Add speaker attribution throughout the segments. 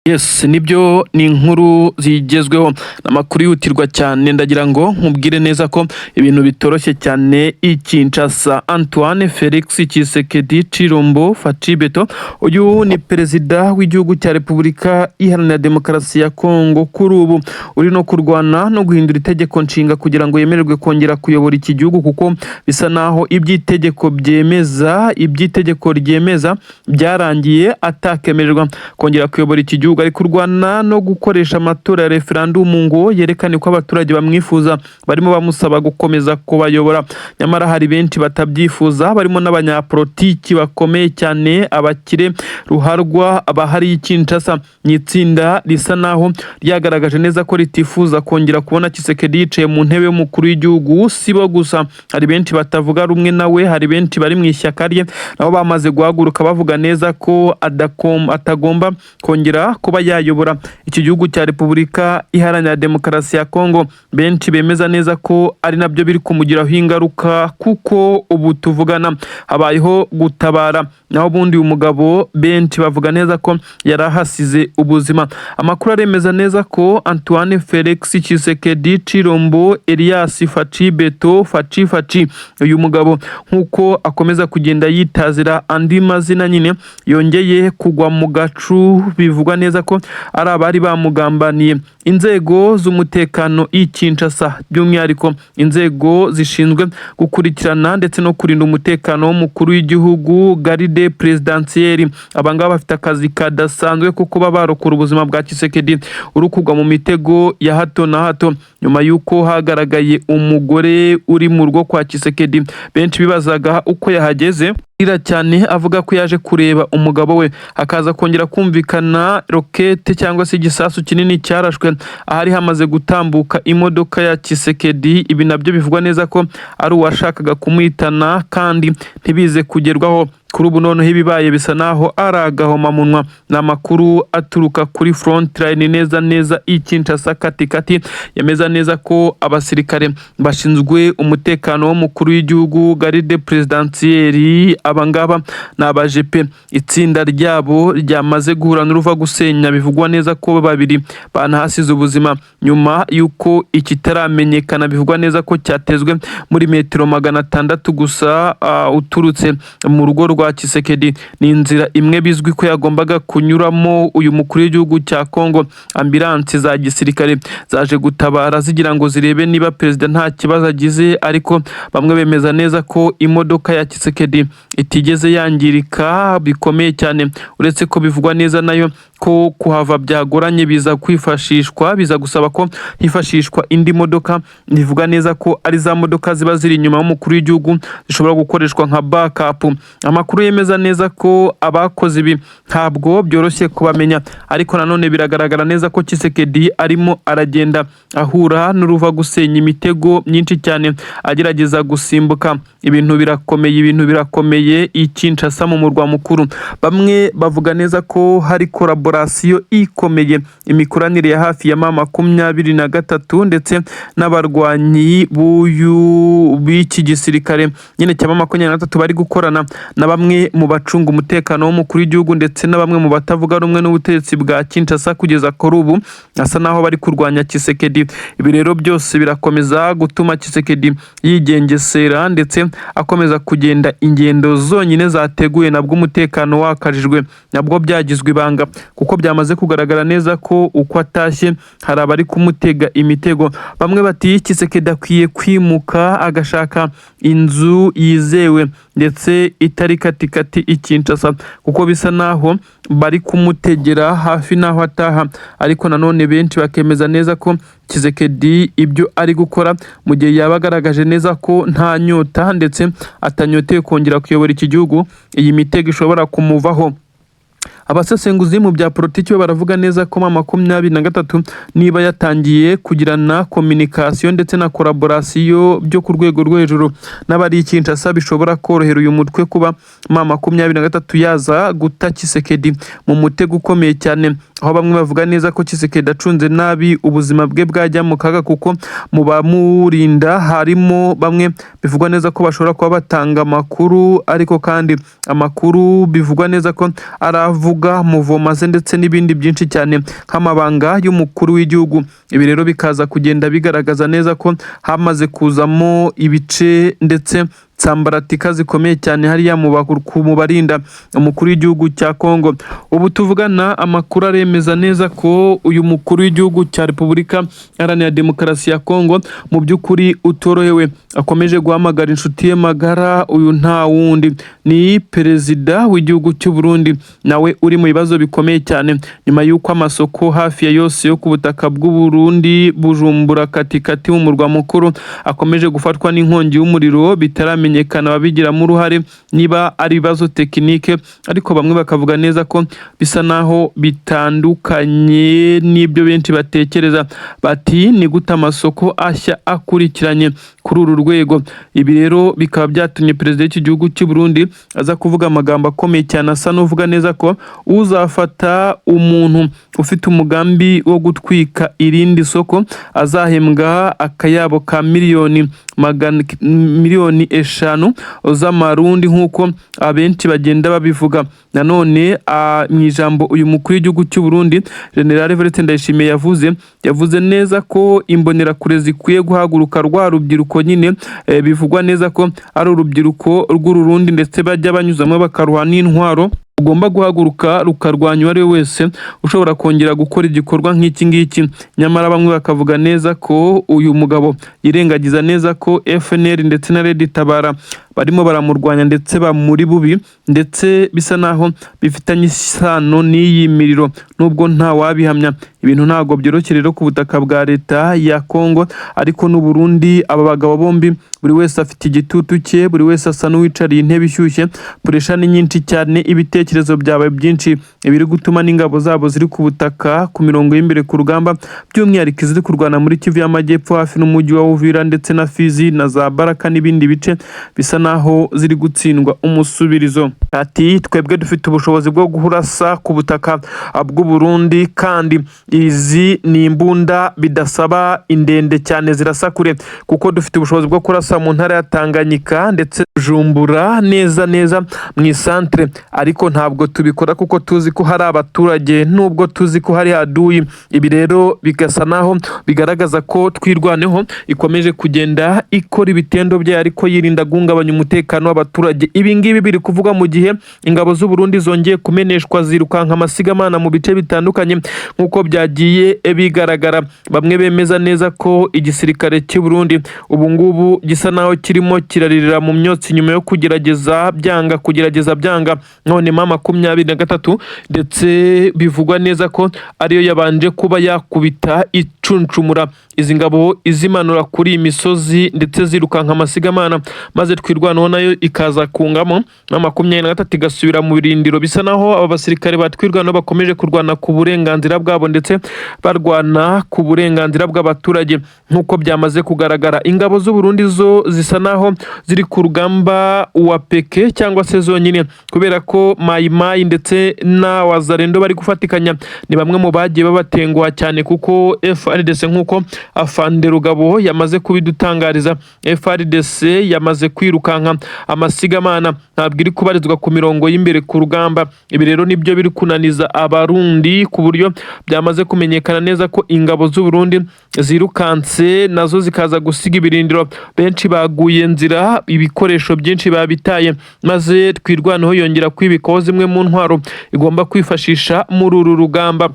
Speaker 1: Yes, nibyo, ni inkuru zigezweho, amakuru yihutirwa cyane. Ndagira ngo nkubwire neza ko ibintu bitoroshye cyane i Kinshasa. Antoine Felix Tshisekedi Tshilombo Fatshi Beto, uyu ni perezida w'igihugu cya Repubulika Iharanira Demokarasi ya Kongo, kuri ubu uri no kurwana no guhindura itegeko nshinga kugira ngo yemererwe kongera kuyobora iki gihugu, kuko bisa naho iby'itegeko byemeza, iby'itegeko ryemeza byarangiye, atakemererwa kongera kuyobora iki gihugu. Ari kurwana no gukoresha amatora ya referandumu ngo yerekane ko abaturage bamwifuza, barimo bamusaba gukomeza kubayobora. Nyamara hari benshi batabyifuza, barimo n'abanyapolitiki bakomeye cyane, abakire ruharwa bahari i Kinshasa. Ni itsinda risa naho ryagaragaje neza ko ritifuza kongera kubona Tshisekedi yicaye mu ntebe y'umukuru w'igihugu. Si bo gusa, hari benshi batavuga rumwe nawe, hari benshi bari mu ishyaka rye nabo bamaze guhaguruka bavuga neza ko atagomba kongera kuba yayobora iki gihugu cya Repubulika Iharanira Demokarasi ya Kongo. Benshi bemeza neza ko ari nabyo biri kumugiraho ingaruka, kuko ubu tuvugana habayeho gutabara, naho ubundi uyu mugabo benshi bavuga neza ko yari ahasize ubuzima. Amakuru aremeza neza ko Antoine Felix Tshisekedi Tshilombo Elias Fatshi Beto Fatshi Fatshi, uyu mugabo nk'uko akomeza kugenda yitazira andi mazina nyine, yongeye kugwa mu gacu, bivugwa neza ko ari abari bamugambaniye. Inzego z'umutekano i Kinshasa, by'umwihariko inzego zishinzwe gukurikirana ndetse no kurinda umutekano w'umukuru w'igihugu, garde présidentielle, abangaba bafite akazi kadasanzwe ko kuba barokora ubuzima bwa Tshisekedi uri kugwa mu mitego ya hato na hato, nyuma y'uko hagaragaye umugore uri mu rugo kwa Tshisekedi benshi bibazaga uko yahageze, arira cyane avuga ko yaje kureba umugabo we. Hakaza kongera kumvikana rokete cyangwa se igisasu kinini cyarashwe ahari hamaze gutambuka imodoka ya Tshisekedi. Ibi nabyo bivugwa neza ko ari uwashakaga kumuhitana kandi ntibize kugerwaho. Kuri ubu noneho ibibaye bisa naho ari agahomamunwa. Ni amakuru aturuka kuri front line neza neza i Kinshasa katikati, yemeza neza ko abasirikare bashinzwe umutekano w'umukuru w'igihugu, garde présidentielle, abangaba ni abajepe, itsinda ryabo ryamaze guhura n'uruva gusenya. Bivugwa neza ko babiri banahasize ubuzima nyuma y'uko ikitaramenyekana bivugwa neza ko cyatezwe muri metero 600 gusa uturutse mu rugo rwa Tshisekedi. Ni inzira imwe bizwi ko yagombaga kunyuramo uyu mukuru w'igihugu cya Congo. Ambulance za gisirikare zaje gutabara zigira ngo zirebe niba perezida nta kibazo agize, ariko bamwe bemeza neza ko imodoka ya Tshisekedi itigeze yangirika bikomeye cyane, uretse ko bivugwa neza nayo ko kuhava byagoranye, biza kwifashishwa, biza gusaba ko hifashishwa indi modoka. Bivuga neza ko ari za modoka ziba ziri inyuma y'umukuru w'igihugu zishobora gukoreshwa nka backup. Amakuru yemeza neza ko abakoze ibi ntabwo byoroshye kubamenya, ariko nanone biragaragara neza ko Tshisekedi arimo aragenda ahura n'uruva gusenya, imitego myinshi cyane agerageza gusimbuka. Ibintu birakomeye, ibintu birakomeye i Kinshasa mu murwa mukuru. Bamwe bavuga neza ko hari collaboration ikomeye, imikoranire ya hafi ya M23 ndetse n'abarwanyi b'uyu b'iki gisirikare nyine cya M23 bari gukorana na bamwe mu bacunga umutekano w'umukuru w'igihugu ndetse na bamwe mu batavuga rumwe n'ubutegetsi bwa Kinshasa. Kugeza kuri ubu asa naho bari kurwanya Tshisekedi. Ibi rero byose birakomeza gutuma Tshisekedi yigengesera ndetse akomeza kugenda ingendo zonyine zateguye, nabwo umutekano wakajijwe, nabwo byagizwe ibanga, kuko byamaze kugaragara neza ko uko atashye hari abari kumutega imitego. Bamwe bati Tshisekedi akwiye kwimuka agashaka inzu yizewe ndetse itari katikati i Kinshasa, kuko bisa naho bari kumutegera hafi n'aho ataha. Ariko nanone benshi bakemeza neza ko Tshisekedi ibyo ari gukora, mu gihe yaba agaragaje neza ko nta nyota ndetse atanyoteye kongera kuyobora iki gihugu, iyi mitego ishobora kumuvaho. Abasesenguzi mu bya politiki bo baravuga neza ko M23 niba yatangiye kugirana communication ndetse na collaboration byo ku rwego rwo hejuru n'abari i Kinshasa, bishobora korohera uyu mutwe kuba M23 yaza guta Tshisekedi mu mutego ukomeye cyane, aho bamwe bavuga neza ko Tshisekedi acunze nabi ubuzima bwe bwajya mu kaga, kuko mu bamurinda harimo bamwe bivugwa neza ko bashobora kuba batanga amakuru, ariko kandi amakuru bivugwa neza ko aravuga kuvuga muvoma ze ndetse n'ibindi byinshi cyane nk'amabanga y'umukuru w'igihugu. Ibi rero bikaza kugenda bigaragaza neza ko hamaze kuzamo ibice ndetse nsambaratika zikomeye cyane hariya mu barinda umukuru w'igihugu cya Kongo. Ubu tuvugana amakuru aremeza neza ko uyu mukuru w'igihugu cya Repubulika Iharanira Demokarasi ya Kongo mu by'ukuri utorohewe, akomeje guhamagara inshuti ye magara. Uyu nta wundi ni perezida w'igihugu cy'u Burundi, nawe uri mu bibazo bikomeye cyane nyuma y'uko amasoko hafi ya yose yo ku butaka bw'u Burundi, Bujumbura katikati mu murwa mukuru, akomeje gufatwa n'inkongi y'umuriro bitaramenyekana ababigiramo uruhare niba ari ibibazo tekinike, ariko bamwe bakavuga neza ko bisa naho bitandukanye n'ibyo benshi batekereza, bati ni gute amasoko ashya akurikiranye kuri uru rwego. Ibi rero bikaba byatumye perezida w'iki gihugu cy'u Burundi aza kuvuga amagambo akomeye cyane, asa n'uvuga neza ko uzafata umuntu ufite umugambi wo gutwika irindi soko azahembwa akayabo ka 5 miliyoni z'amarundi, nk'uko abenshi bagenda babivuga. Nanone mu ijambo uyu mukuru w'igihugu cy'u Burundi General Evariste Ndayishimiye yavuze neza ko imbonerakure zikwiye guhaguruka, rwa rubyiruko nyine bivugwa neza ko ari urubyiruko rw'Ururundi, ndetse bajya banyuzamo bakaruha n'intwaro, rugomba guhaguruka rukarwanya uwo ari we wese ushobora kongera gukora igikorwa nk'iki ngiki. Nyamara bamwe bakavuga neza ko uyu mugabo yirengagiza neza ko FNL ndetse na Red Tabara barimo baramurwanya ndetse bamuri bubi, ndetse bisa naho bifitanye isano n'iyi miriro, nubwo nta wabihamya. Ibintu ntabwo byoroshye rero ku butaka bwa leta ya Kongo ariko n'u Burundi. Aba bagabo bombi buri wese afite igitutu cye, buri wese asa n'uwicariye intebe ishyushye. Pressure ni nyinshi cyane, ibitekerezo byabaye byinshi, ibiri gutuma n'ingabo zabo ziri ku butaka ku mirongo y'imbere ku rugamba, by'umwihariko iziri kurwana muri Kivu y'Amajyepfo hafi n'umujyi wa Uvira ndetse na Fizi na za Baraka n'ibindi bice, bisa naho ziri gutsindwa umusubirizo. Ati twebwe dufite ubushobozi bwo kurasa ku butaka bw'u Burundi, kandi izi ni imbunda bidasaba indende cyane, zirasa kure, kuko dufite ubushobozi bwo kurasa mu ntara ya Tanganyika ndetse Bujumbura neza neza mu isantere, ariko ntabwo tubikora kuko tuzi ko hari abaturage, nubwo tuzi ko hari aduyi. Ibi rero bigasa naho bigaragaza ko Twirwaneho ikomeje kugenda ikora ibitendo byayo, ariko yirinda guhungabanya umutekano w'abaturage. Ibi ngibi biri kuvuga mu gihe ingabo z'u Burundi zongeye kumeneshwa, zirukanka amasigamana mu bice bitandukanye nk'uko byagiye bigaragara. Bamwe bemeza neza ko igisirikare cy'u Burundi ubu ngubu gisa naho kirimo kiraririra mu myotsi nyuma yo kugerageza byanga, kugerageza byanga, none M23 ndetse bivugwa neza ko ariyo yabanje kuba yakubita icuncumura izi ngabo, izimanura kuri iyi misozi ndetse zirukanka amasigamana, maze Twirwaneho nayo ikaza kungamo na 23 igasubira mu birindiro. Bisa naho aba basirikare ba Twirwaneho bakomeje kurwana ku burenganzira bwabo ndetse barwana ku burenganzira bw'abaturage nk'uko byamaze kugaragara. Ingabo z'u Burundi zo zisa naho ziri ku rugamba wa peke cyangwa se zonyine, kubera ko Mayi Mayi ndetse na Wazalendo bari gufatikanya ni bamwe mu bagiye babatenguha cyane, kuko FARDC, nk'uko Afande Rugabo yamaze kubidutangariza, FARDC yamaze kwirukanka amasigamana, ntabwo iri kubarizwa ku mirongo y'imbere ku rugamba. Ibi rero nibyo biri kunaniza Abarundi, ku buryo byamaze kumenyekana neza ko ingabo z'u Burundi zirukanse nazo zikaza gusiga ibirindiro, benshi baguye nzira, ibikoresho byinshi babitaye, maze Twirwaneho yongera kwibikaho zimwe mu ntwaro igomba kwifashisha muri uru rugamba.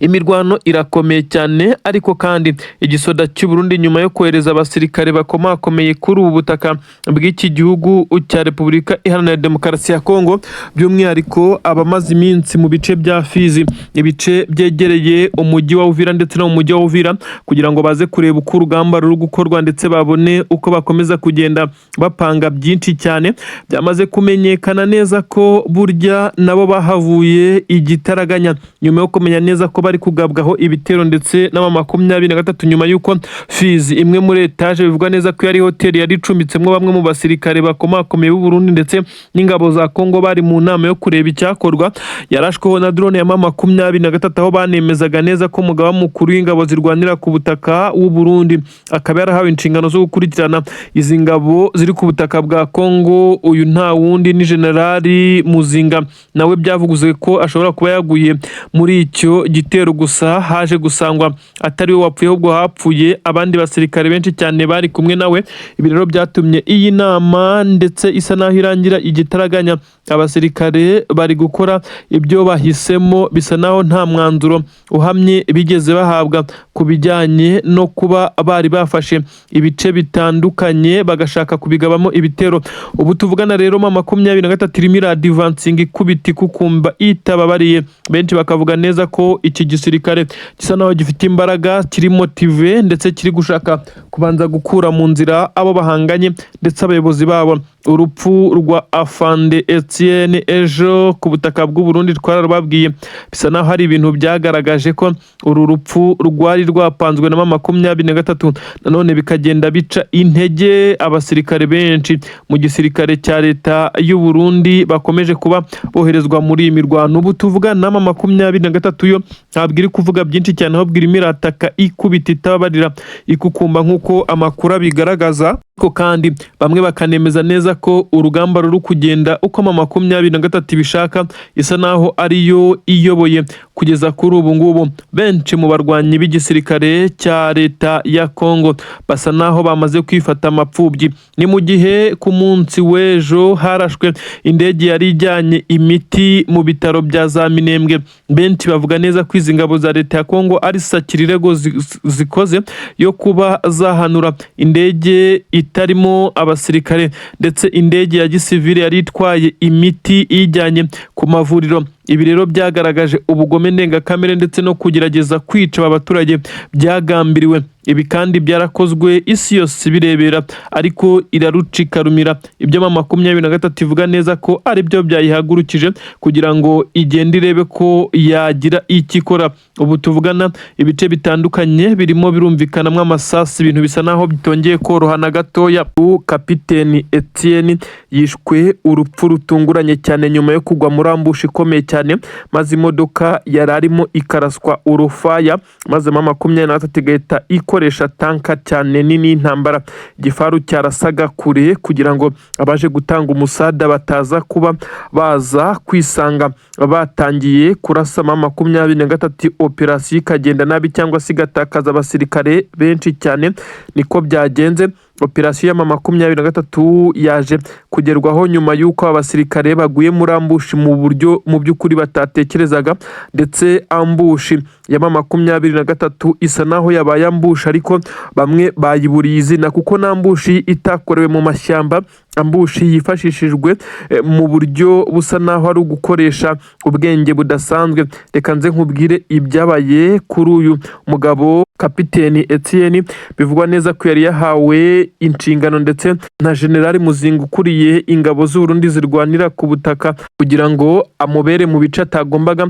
Speaker 1: Imirwano irakomeye cyane, ariko kandi igisoda cy'u Burundi, nyuma yo kohereza abasirikare bakomakomeye kuri ubu butaka bw'iki gihugu cya Repubulika Iharanira Demokarasi ya Kongo, by'umwihariko abamaze iminsi mu bice bya Fizi, ibice byegereye umujyi wa Uvira ndetse no mu mujyi wa Uvira, kugira ngo baze kureba uko urugamba ruri gukorwa ndetse babone uko bakomeza kugenda bapanga byinshi cyane, byamaze kumenyekana neza ko burya nabo bahavuye igitaraganya nyuma yo kumenya neza ko neza ko bari kugabwaho ibitero ndetse n'ama 23, nyuma y'uko Fizi, imwe muri etaje bivugwa neza ko yari hoteli yari icumbitsemo bamwe mu basirikare bakomakomeye b'u Burundi ndetse n'ingabo za Kongo bari mu nama yo kureba icyakorwa, yarashweho na drone ya M23, aho banemezaga neza ko umugaba mukuru w'ingabo zirwanira ku butaka w'u Burundi akaba yarahawe inshingano zo gukurikirana izi ngabo ziri ku butaka bwa Kongo. Uyu nta wundi ni Generali Muzinga, nawe byavuguzwe ko ashobora kuba yaguye muri icyo gitero, gusa haje gusangwa atari we wapfuye, ahubwo hapfuye abandi basirikare benshi cyane bari kumwe nawe. Ibi rero byatumye iyi nama ndetse isa naho irangira igitaraganya. Abasirikare bari gukora ibyo bahisemo, bisa naho nta mwanzuro uhamye bigeze bahabwa ku bijyanye no kuba bari bafashe ibice bitandukanye bagashaka kubigabamo ibitero. Ubu tuvugana rero, M23 irimo iradvancinga, ikubita ikukumba itababariye. Benshi bakavuga neza ko iki gisirikare gisa naho gifite imbaraga, kiri motivé, ndetse kiri gushaka kubanza gukura mu nzira abo bahanganye ndetse abayobozi babo. Urupfu rwa Afande Etienne ejo ku butaka bw'u Burundi twararubabwiye, bisa naho hari ibintu byagaragaje ko uru rupfu rwari rwapanzwe na M23, nanone bikagenda bica intege abasirikare benshi mu gisirikare cya leta y'u Burundi bakomeje kuba boherezwa muri iyi mirwano. Ubu tuvugana, M23 yo ntabwo iri kuvuga byinshi cyane, ahubwo irimo irataka, ikubita itababarira, ikukumba nk'uko amakuru abigaragaza. Ariko kandi bamwe bakanemeza neza ko urugamba ruri kugenda uko M23 ibishaka, isa naho ariyo iyoboye kugeza kuri ubu ngubu. Benshi mu barwanyi b'igisirikare cya leta ya Congo basa naho bamaze kwifata amapfubyi. Ni mu gihe ku munsi w'ejo harashwe indege yari ijyanye imiti mu bitaro bya za Minembwe. Benshi bavuga neza ko izi ngabo za leta ya Congo ari sacrilège zikoze yo kuba zahanura indege itarimo abasirikare, ndetse indege ya gisivile yari itwaye imiti iyijyanye ku mavuriro. Ibi rero byagaragaje ubugome ndengakamere ndetse no kugerageza kwica aba baturage byagambiriwe. Ibi kandi byarakozwe isi yose ibirebera, ariko irarucikarumira. Ibyo M23 ivuga neza ko ari byo byayihagurukije kugira ngo igende irebe ko yagira icyo ikora. Ubu tuvugana, ibice bitandukanye birimo birumvikanamo amasasu, ibintu bisa naho bitongeye koroha na gatoya. Ubu Kapiteni Etienne yishwe urupfu rutunguranye cyane nyuma yo kugwa muri ambush ikomeye cyane, maze imodoka yari arimo ikaraswa urufaya, maze M23 igahita ikoresha tanka cyane nini y'intambara, igifaru cyarasaga kure, kugira ngo abaje gutanga umusada bataza kuba baza kwisanga batangiye kurasa M23, operasiyo ikagenda nabi cyangwa se igatakaza abasirikare benshi cyane. Niko byagenze. Operasiyo ya M23 yaje kugerwaho nyuma y'uko abasirikare baguye muri ambush mu buryo mu by'ukuri batatekerezaga, ndetse ambush ya M23 isa naho yabaye ambush, ariko bamwe bayiburiye izina, kuko n'ambush itakorewe mu mashyamba, ambush yifashishijwe mu buryo busa naho ari ugukoresha ubwenge budasanzwe. Reka nze nkubwire ibyabaye kuri uyu mugabo Kapiteni Etienne, bivugwa neza ko yari yahawe inshingano ndetse na Generali Muzinga ukuriye ingabo z'Uburundi zirwanira ku butaka, kugira ngo amubere mu bice atagombaga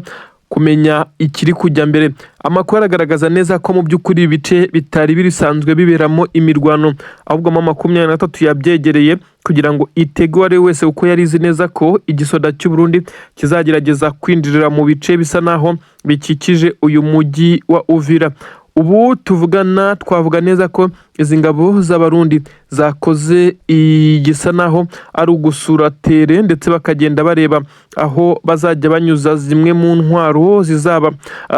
Speaker 1: kumenya ikiri kujya mbere. Amakuru aragaragaza neza ko mu by'ukuri ibice bitari bisanzwe biberamo imirwano, ahubwo M23 yabyegereye kugira ngo itege uwo ari we wese, kuko yari izi neza ko igisoda cy'u Burundi kizagerageza kwinjirira mu bice bisa naho bikikije uyu mujyi wa Uvira. Ubu tuvugana, twavuga neza ko izi ngabo z'Abarundi zakoze igisa naho ari ugusura terrain, ndetse bakagenda bareba aho bazajya banyuza zimwe mu ntwaro zizaba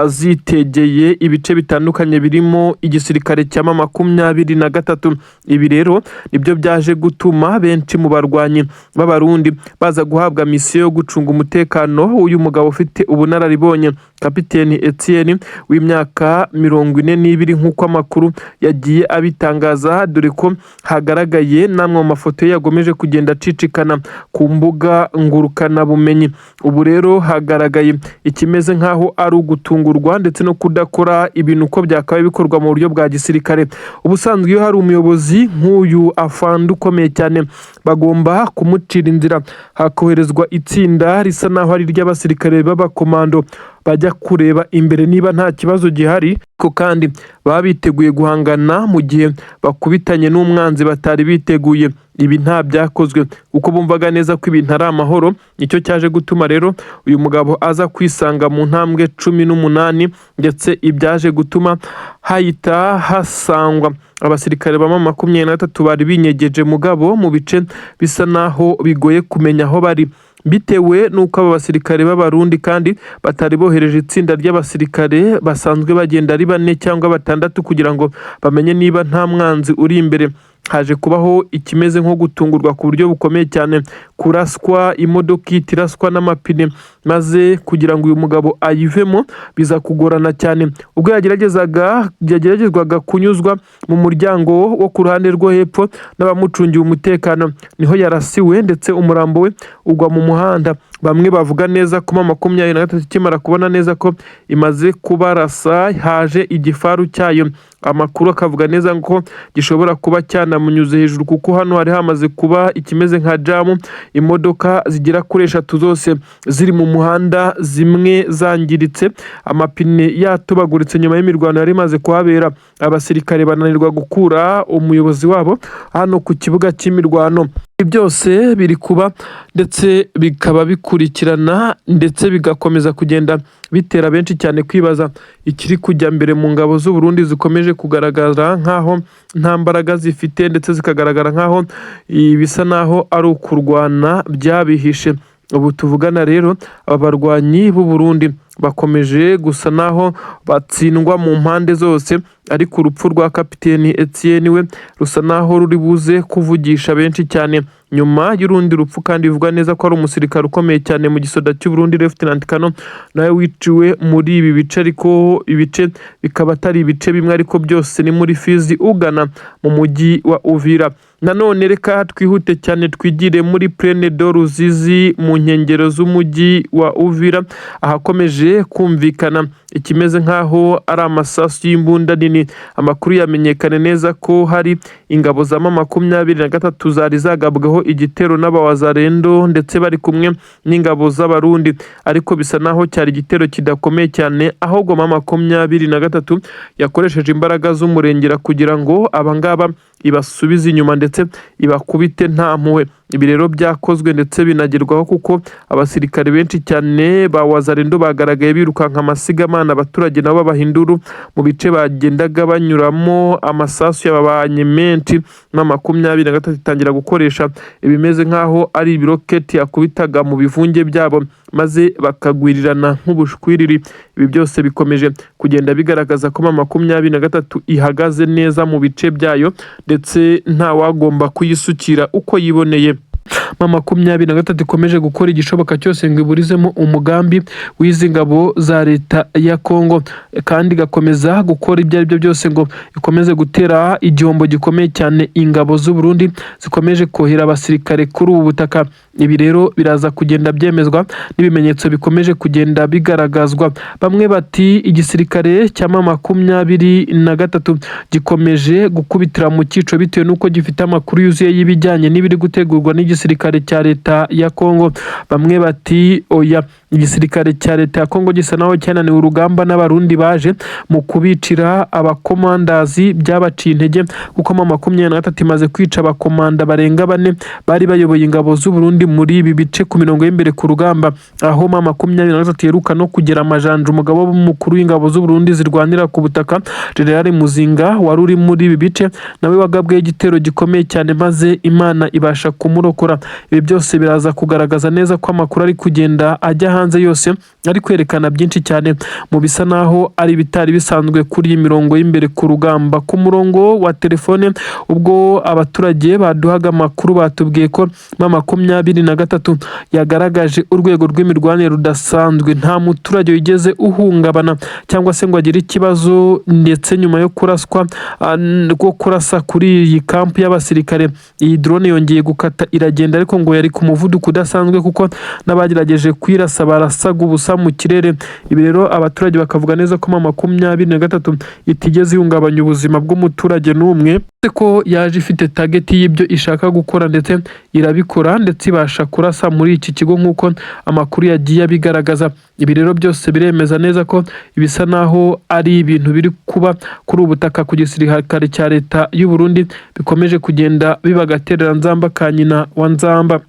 Speaker 1: zitegeye ibice bitandukanye birimo igisirikare cya M23. Ibi rero nibyo byaje gutuma benshi mu barwanyi b'Abarundi baza guhabwa misiyo yo gucunga umutekano w'uyu mugabo ufite ubunararibonye, Kapiteni Etienne w'imyaka 42, nk'uko amakuru yagiye abitangaza, dore ko hagaragaye n'amwe mu mafoto ye yagomeje kugenda acicikana ku mbuga ngurukanabumenyi. Ubu rero hagaragaye ikimeze nk'aho ari ugutungurwa ndetse no kudakora ibintu uko byakabaye bikorwa mu buryo bwa gisirikare. Ubusanzwe iyo hari umuyobozi nk'uyu afande ukomeye cyane, bagomba kumucira inzira, hakoherezwa itsinda risa naho ari iry'abasirikare b'abakomando. bajya kureba imbere niba nta kibazo gihari, ko kandi baba biteguye guhangana mu gihe bakubitanye n'umwanzi batari biteguye. Ibi nta byakozwe kuko bumvaga neza ko ibintu ari amahoro. Nicyo cyaje gutuma rero uyu mugabo aza kwisanga mu ntambwe 18, ndetse ibyaje gutuma hahita hasangwa abasirikare ba M23 bari binyegeje mugabo mu bice bisa naho bigoye kumenya aho bari, bitewe n'uko aba basirikare b'Abarundi kandi batari bohereje itsinda ry'abasirikare basanzwe bagenda ari bane cyangwa batandatu kugira ngo bamenye niba nta mwanzi uri imbere. Haje kubaho ikimeze nko gutungurwa ku buryo bukomeye cyane, kuraswa imodoka ihita iraswa n'amapine, maze kugira ngo uyu mugabo ayivemo biza kugorana cyane. Ubwo yageragezwaga kunyuzwa mu muryango wo ku ruhande rwo hepfo n'abamucungiye umutekano, niho yarasiwe ndetse umurambo we ugwa mu muhanda. Bamwe bavuga neza ko M23 ikimara kubona neza ko imaze kubarasa, haje igifaru cyayo. Amakuru akavuga neza ko gishobora kuba cyanamunyuze hejuru, kuko hano hari hamaze kuba ikimeze nka jam, imodoka zigera kuri eshatu zose ziri mu muhanda, zimwe zangiritse, amapine yatobaguritse nyuma y'imirwano yari imaze kuhabera. Abasirikare bananirwa gukura umuyobozi wabo hano ku kibuga cy'imirwano. Ibi byose biri kuba ndetse bikaba bikurikirana ndetse bigakomeza kugenda bitera benshi cyane kwibaza ikiri kujya mbere mu ngabo z'u Burundi zikomeje kugaragara nk'aho nta mbaraga zifite, ndetse zikagaragara nk'aho bisa naho ari ukurwana byabihishe. Ubu tuvugana rero, aba barwanyi b'u Burundi bakomeje gusa naho batsindwa mu mpande zose, ariko urupfu rwa kapiteni Etienne we rusa naho ruri buze kuvugisha benshi cyane nyuma y'urundi rupfu, kandi bivugwa neza ko ari umusirikare ukomeye cyane mu gisoda cy'u Burundi, Lieutenant Colonel, nawe wiciwe muri ibi bice, ariko ibice bikaba atari ibice bimwe, ariko byose ni muri Fizi ugana mu mujyi wa Uvira. Nanone reka twihute cyane twigire muri Plaine de Ruzizi mu nkengero z'umujyi wa Uvira, ahakomeje kumvikana ikimeze nk'aho ari amasasu y'imbunda nini. Amakuru yamenyekanye neza ko hari ingabo za M23 zari zagabweho igitero n'abawazarendo, ndetse bari kumwe n'ingabo z'Abarundi, ariko bisa naho cyari igitero kidakomeye cyane, ahubwo M23 yakoresheje imbaraga z'umurengera kugira ngo abangaba ibasubize inyuma ndetse ibakubite nta mpuhwe. Ibi rero byakozwe ndetse binagerwaho kuko abasirikare benshi cyane ba Wazalendo bagaragaye birukanka amasigamana, abaturage nabo babaha induru mu bice bagendaga banyuramo. Amasasu yababanye menshi, M23 itangira gukoresha ibimeze nk'aho ari ibiroketi yakubitaga mu bivunge byabo, maze bakagwirirana nk'ubushwiriri. Ibi byose bikomeje kugenda bigaragaza ko M23 ihagaze neza mu bice byayo, ndetse nta wagomba kuyisukira uko yiboneye. M23 ikomeje gukora igishoboka cyose ngo iburizemo umugambi w'izi ngabo za leta ya Kongo, kandi igakomeza gukora ibyo ari byo byose ngo ikomeze gutera igihombo gikomeye cyane ingabo z'u Burundi zikomeje kohera abasirikare kuri ubu butaka. Ibi rero biraza kugenda byemezwa n'ibimenyetso bikomeje kugenda bigaragazwa. Bamwe bati igisirikare cya M23 gikomeje gukubitira mu cyico bitewe n'uko gifite amakuru yuzuye y'ibijyanye n'ibiri gutegurwa n'igisirikare cya leta ya Kongo. Bamwe bati oya, igisirikare cya leta ya Kongo gisa naho cyananiwe urugamba n'Abarundi baje mu kubicira abakomandazi, byabaciye intege, kuko M23 imaze kwica abakomanda barenga bane bari bayoboye ingabo z'u Burundi muri ibi bice ku mirongo y'imbere ku rugamba, aho M23 iheruka no kugera amajanja umugaba mukuru w'ingabo z'u Burundi zirwanira ku butaka, General Muzinga, wari uri muri ibi bice, nawe wagabweho igitero gikomeye cyane maze Imana ibasha kumurokora. Ibi byose biraza kugaragaza neza ko amakuru ari kugenda ajya hanze yose ari kwerekana byinshi cyane mu bisa naho ari ibitari bisanzwe kuri iyi mirongo y'imbere ku rugamba. Ku murongo wa telefone, ubwo abaturage baduhaga amakuru, batubwiye ko M23 yagaragaje urwego rw'imirwanire rudasanzwe, nta muturage wigeze uhungabana cyangwa se ngo agire ikibazo. Ndetse nyuma yo kuraswa rwo kurasa kuri iyi kampu y'abasirikare, iyi drone yongeye gukata iragenda, ariko ngo yari ku muvuduko udasanzwe kuko n'abagerageje kuyirasa gusa barasaga ubusa mu kirere. Ibi rero abaturage bakavuga neza ko M23 itigeze ihungabanya ubuzima bw'umuturage n'umwe, ko yaje ifite target y'ibyo ishaka gukora, ndetse irabikora, ndetse ibasha kurasa muri iki kigo nk'uko amakuru yagiye abigaragaza. Ibi rero byose biremeza neza ko ibisa naho ari ibintu biri kuba kuri ubu butaka ku gisirikare cya leta y'u Burundi bikomeje kugenda biba agatereranzamba ka nyina wa Nzamba.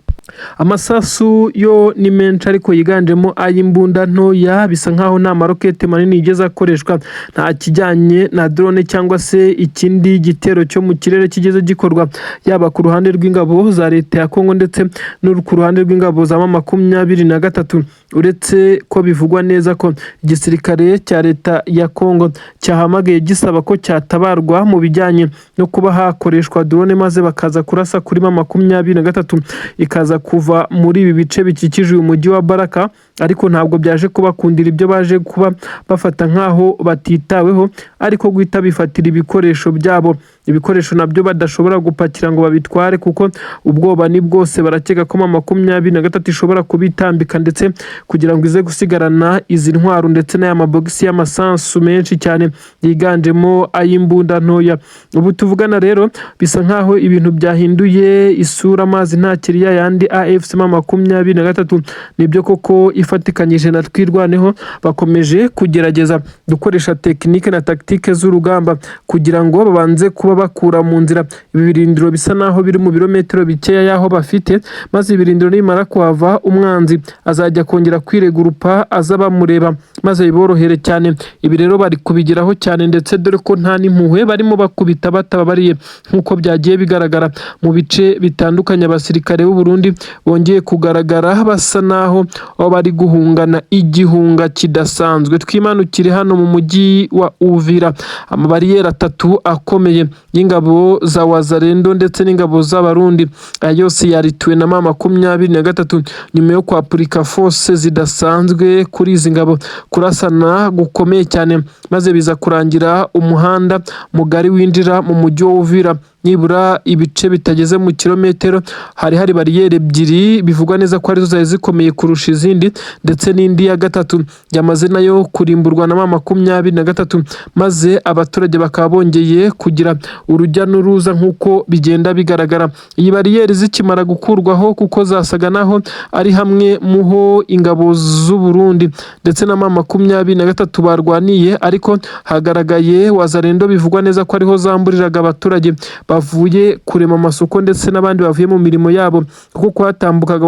Speaker 1: Amasasu yo ni menshi, ariko yiganjemo ay'imbunda ntoya. Bisa nkaho nta marokete manini yigeze akoreshwa, nta kijyanye na drone cyangwa se ikindi gitero cyo mu kirere kigeze gikorwa, yaba ku ruhande rw'ingabo za leta ya Kongo ndetse no ku ruhande rw'ingabo za M23, uretse ko bivugwa neza ko igisirikare cya leta ya Kongo cyahamagaye gisaba ko cyatabarwa mu bijyanye no kuba hakoreshwa drone, maze bakaza kurasa kuri M23 ikaza kuva muri ibi bice bikikije uyu mujyi wa Baraka, ariko ntabwo byaje kubakundira. Ibyo baje kuba bafata nk'aho batitaweho, ariko guhita bifatira ibikoresho byabo, ibikoresho nabyo badashobora gupakira ngo babitware kuko ubwoba ni bwose. Barakeka ko M23 ishobora kubitambika, ndetse kugira ngo ize gusigarana izi ntwaro ndetse n'aya mabogisi y'amasasu menshi cyane yiganjemo ay'imbunda ntoya. Ubu tuvugana rero bisa nk'aho ibintu byahinduye isura, amazi ntakiri ya yandi. AFC M23 nibyo koko ifatikanyije na Twirwaneho bakomeje kugerageza gukoresha technique na tactique z'urugamba kugira ngo babanze kuba bakura mu nzira ibi birindiro bisa naho biri mu birometero bikeya y'aho bafite, maze ibirindiro nibimara kuhava umwanzi azajya kongera kwiregurupa aza bamureba, maze biborohere cyane. Ibi rero bari kubigeraho cyane, ndetse dore ko nta n'impuhwe barimo bakubita batababariye nk'uko byagiye bigaragara mu bice bitandukanye. Abasirikare b'u Burundi bongeye kugaragara basa naho aho bari guhungana igihunga kidasanzwe. Twimanukire hano mu mujyi wa Uvira. Amabariyeri atatu akomeye y'ingabo za Wazalendo ndetse n'ingabo z'Abarundi, aya yose yarituwe na M23 nyuma yo kwapurika force zidasanzwe kuri izi ngabo, kurasana gukomeye cyane, maze biza kurangira umuhanda mugari winjira mu mujyi wa Uvira, nibura ibice bitageze mu kilometero, hari bariyeri ebyiri bivugwa neza ko arizo zari zikomeye kurusha izindi, ndetse n'indi ya gatatu yamaze nayo kurimburwa na M23, maze abaturage bakaba bongeye kugira urujya n'uruza nk'uko bigenda bigaragara. Iyi bariyeri zikimara gukurwaho, kuko zasaga naho ari hamwe muho ingabo z'u Burundi ndetse na M23 barwaniye, ariko hagaragaye Wazalendo bivugwa neza ko ariho zamburiraga abaturage bavuye kurema amasoko ndetse n'abandi bavuye mu mirimo yabo, kuko kuhatambukaga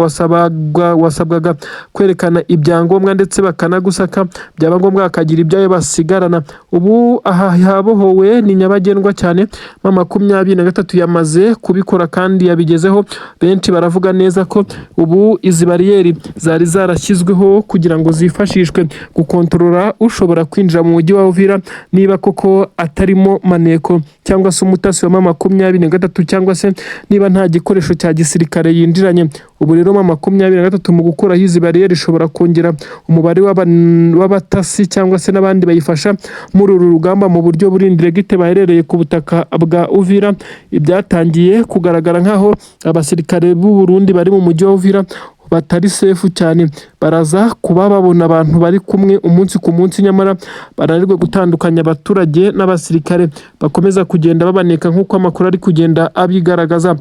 Speaker 1: wasabwaga kwerekana ibyangombwa ndetse bakanagusaka, byaba ngombwa bakagira ibyayo basigarana. Ubu aha habohowe ni nyabagendwa cyane. M23 yamaze kubikora kandi yabigezeho. Benshi baravuga neza ko ubu izi bariyeri zari zarashyizweho kugira ngo zifashishwe gukontorora ushobora kwinjira mu mujyi wa Uvira, niba koko atarimo maneko cyangwa se umutasi wa M23, cyangwa se niba nta gikoresho cya gisirikare yinjiranye. Ubu rero M23 mu gukuraho izi bariyeri ishobora kongera umubare w'abatasi cyangwa se n'abandi bayifasha muri uru rugamba mu buryo buri indirect baherereye ku butaka bwa Uvira. Ibyatangiye kugaragara nk'aho abasirikare b'u Burundi bari mu mujyi wa Uvira batari safe cyane, baraza kuba babona abantu bari kumwe umunsi ku munsi, nyamara bananirwe gutandukanya abaturage n'abasirikare bakomeza kugenda babaneka nk'uko amakuru ari kugenda abigaragaza.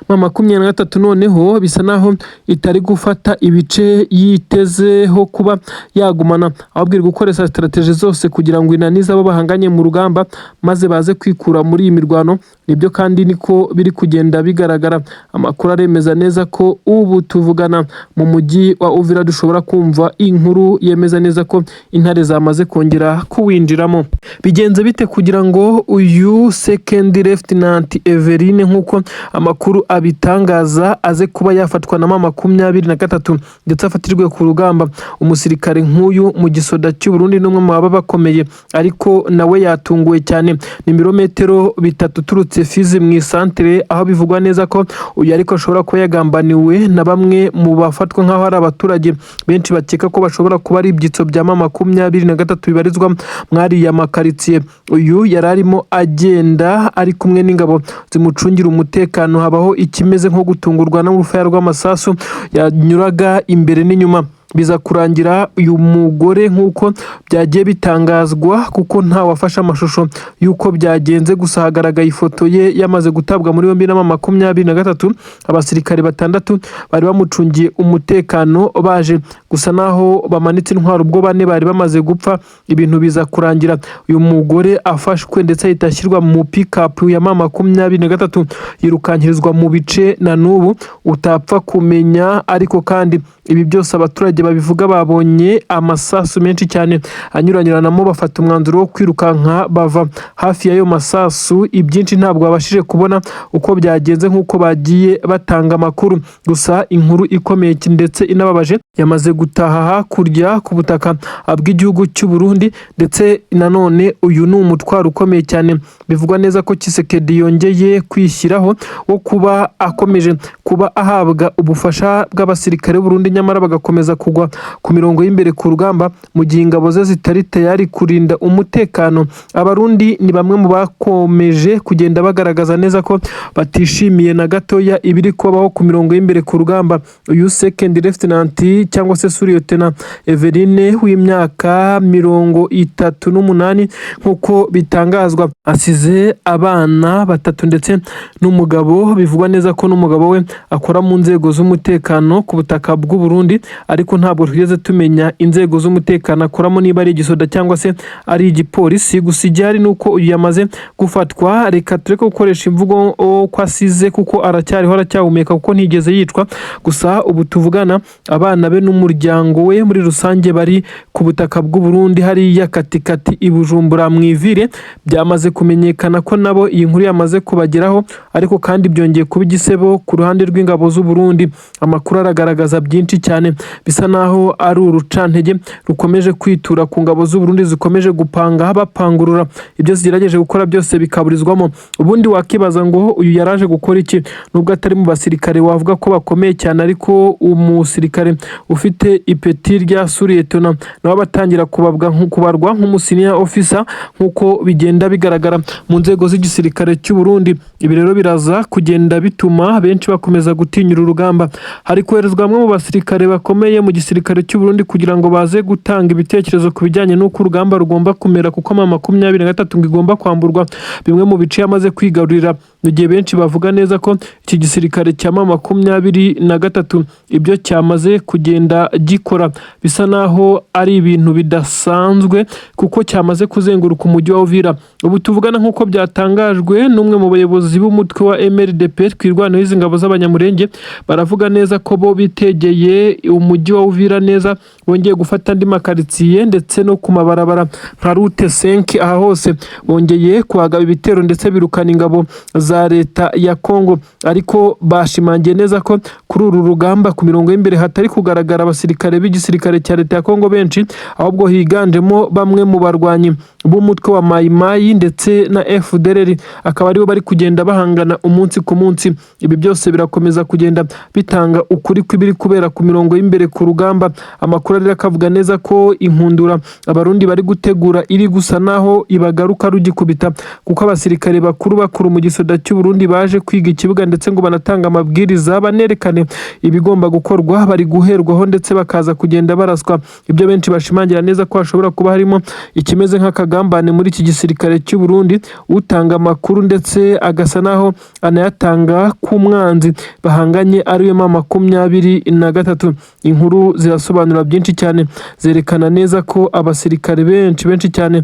Speaker 1: M23 noneho bisa naho itari gufata ibice yitezeho kuba yagumana, ahubwo iri gukoresha strategy zose kugira ngo inanize abo bahanganye mu rugamba, maze baze kwikura muri iyi mirwano. Nibyo kandi niko biri kugenda bigaragara. Amakuru aremeza neza ko ubu tuvugana mu mujyi wa Uvira dushobora kumva inkuru yemeza neza ko intare zamaze kongera kuwinjiramo. Bigenze bite kugira ngo uyu Second Lieutenant Everine, nk'uko amakuru abitangaza, aze kuba yafatwa na M23 ndetse afatirwe ku rugamba? Umusirikare nk'uyu mu gisoda cy'u Burundi n'umwe mu baba bakomeye, ariko nawe yatunguwe cyane. Ni ibirometero 3 uturutse Fizi mu isantere, aho bivugwa neza ko uyu ariko ashobora kuba yagambaniwe na bamwe mu bafatwa nk'aho ari abaturage benshi bakeka ko bashobora kuba ari ibyitso bya M23 bibarizwa mwariya makaritsiye. Uyu yari arimo agenda ari kumwe n'ingabo zimucungira umutekano, habaho ikimeze nko gutungurwa n'urufaya rw'amasasu yanyuraga imbere n'inyuma. Biza kurangira uyu mugore, nk'uko byagiye bitangazwa, kuko nta wafashe amashusho y'uko byagenze, gusa hagaragaye ifoto ye yamaze gutabwa muri yombi na M23. Abasirikare batandatu bari bamucungiye umutekano baje gusa naho bamanitse intwaro ubwo bane bari bamaze gupfa. Ibintu biza kurangira uyu mugore afashwe, ndetse ahita ashyirwa mu pikapu ya M23, yirukankirizwa mu bice na n'ubu utapfa kumenya. Ariko kandi ibi byose abaturage babivuga babonye amasasu menshi cyane anyuranyuranamo, bafata umwanzuro wo kwirukanka bava hafi y'ayo masasu. Ibyinshi ntabwo babashije kubona uko byagenze nk'uko bagiye batanga amakuru. Gusa inkuru ikomeye ndetse inababaje yamaze gutaha hakurya ku butaka bw'igihugu cy'u Burundi. Ndetse nanone uyu ni umutwaro ukomeye cyane bivugwa neza ko Tshisekedi yongeye kwishyiraho, wo kuba akomeje kuba ahabwa ubufasha bw'abasirikare b'u Burundi, nyamara bagakomeza kugwa ku mirongo y'imbere ku rugamba, mu gihe ingabo ze zitari tayari kurinda umutekano. Abarundi ni bamwe mu bakomeje kugenda bagaragaza neza ko batishimiye na gatoya ibiri kubaho ku mirongo y'imbere ku rugamba. Uyu second lieutenant cyangwa se sous-lieutenant Everine w'imyaka 38, nk'uko bitangazwa, asize abana batatu ndetse n'umugabo. Bivugwa neza ko n'umugabo we akora mu nzego z'umutekano ku butaka bw'u Burundi, ariko ntabwo twigeze tumenya inzego z'umutekano akoramo, niba ari igisoda cyangwa se ari igipolisi. Gusa igihari ni uko uyu yamaze gufatwa. Reka tureke gukoresha imvugo ko asize, kuko aracyariho, aracyahumeka, kuko ntigeze yicwa. Gusa ubu tuvugana abana be n'umuryango we muri rusange bari ku butaka bw'u Burundi, hariya katikati i Bujumbura mu ivire. Byamaze kumenyekana ko nabo iyi nkuru yamaze kubageraho, ariko kandi byongeye kuba igisebo ku ruhande rw'ingabo z'u Burundi. Amakuru aragaragaza byinshi cyane bisa naho ari urucantege rukomeje kwitura ku ngabo z'u Burundi, zikomeje gupanga bapangurura, ibyo zigerageje gukora byose bikaburizwamo. Ubundi wakibaza ngo uyu yaraje gukora iki, nubwo atari mu basirikare wavuga ko bakomeye cyane, ariko umusirikare ufite ipeti rya sous-lieutenant nawe abatangira kubarwa nk'umu senior officer, nk'uko bigenda bigaragara mu nzego z'igisirikare cy'u Burundi. Ibi rero biraza kugenda bituma benshi bakomeza gutinyura urugamba. Hari koherezwa bamwe mu basirikare bakomeye mu gisirikare cy'u Burundi kugira ngo baze gutanga ibitekerezo ku bijyanye n'uko urugamba rugomba kumera, kuko M23 ngo igomba kwamburwa bimwe mu bice yamaze kwigarurira, mu gihe benshi bavuga neza ko iki gisirikare cya M23 ibyo cyamaze kugenda gikora bisa naho ari ibintu bidasanzwe, kuko cyamaze kuzenguruka umujyi wa Uvira ubu tuvugana, nk'uko byatangajwe n'umwe mu bayobozi b'umutwe wa MRDP Twirwaneho. Izi ngabo z'Abanyamurenge baravuga neza ko bo bitegeye umujyi wa Uvira neza, bongeye gufata andi makaritsiye ndetse no ku mabarabara nka route 5. Aha hose bongeye kuhagaba ibitero ndetse birukana ingabo za leta ya Congo, ariko bashimangiye neza ko kuri uru rugamba ku mirongo y'imbere hatari kugaragara abasirikare b'igisirikare cya leta ya Congo benshi, ahubwo higanjemo bamwe mu barwanyi b'umutwe wa Mayi Mayi ndetse na FDLR, akaba aribo bari kugenda bahangana umunsi ku munsi. Ibi byose birakomeza kugenda bitanga ukuri kw'ibiri kubera ku mirongo y'imbere ku rugamba. Amakuru ariko akavuga neza ko inkundura Abarundi bari gutegura iri gusa naho ibagaruka rugikubita, kuko abasirikare bakuru bakuru mu gisoda cy'u Burundi baje kwiga ikibuga, ndetse ngo banatanga amabwiriza, banerekane ibigomba gukorwa, bari guherwaho ndetse bakaza kugenda baraswa. Ibyo benshi bashimangira neza ko hashobora kuba harimo ikimeze nk'akagambane muri iki gisirikare cy'u Burundi, utanga amakuru ndetse agasa naho anayatanga ku mwanzi bahanganye, ariwe M23. Inkuru zirasobanura byinshi cyane, zerekana neza ko abasirikare benshi benshi cyane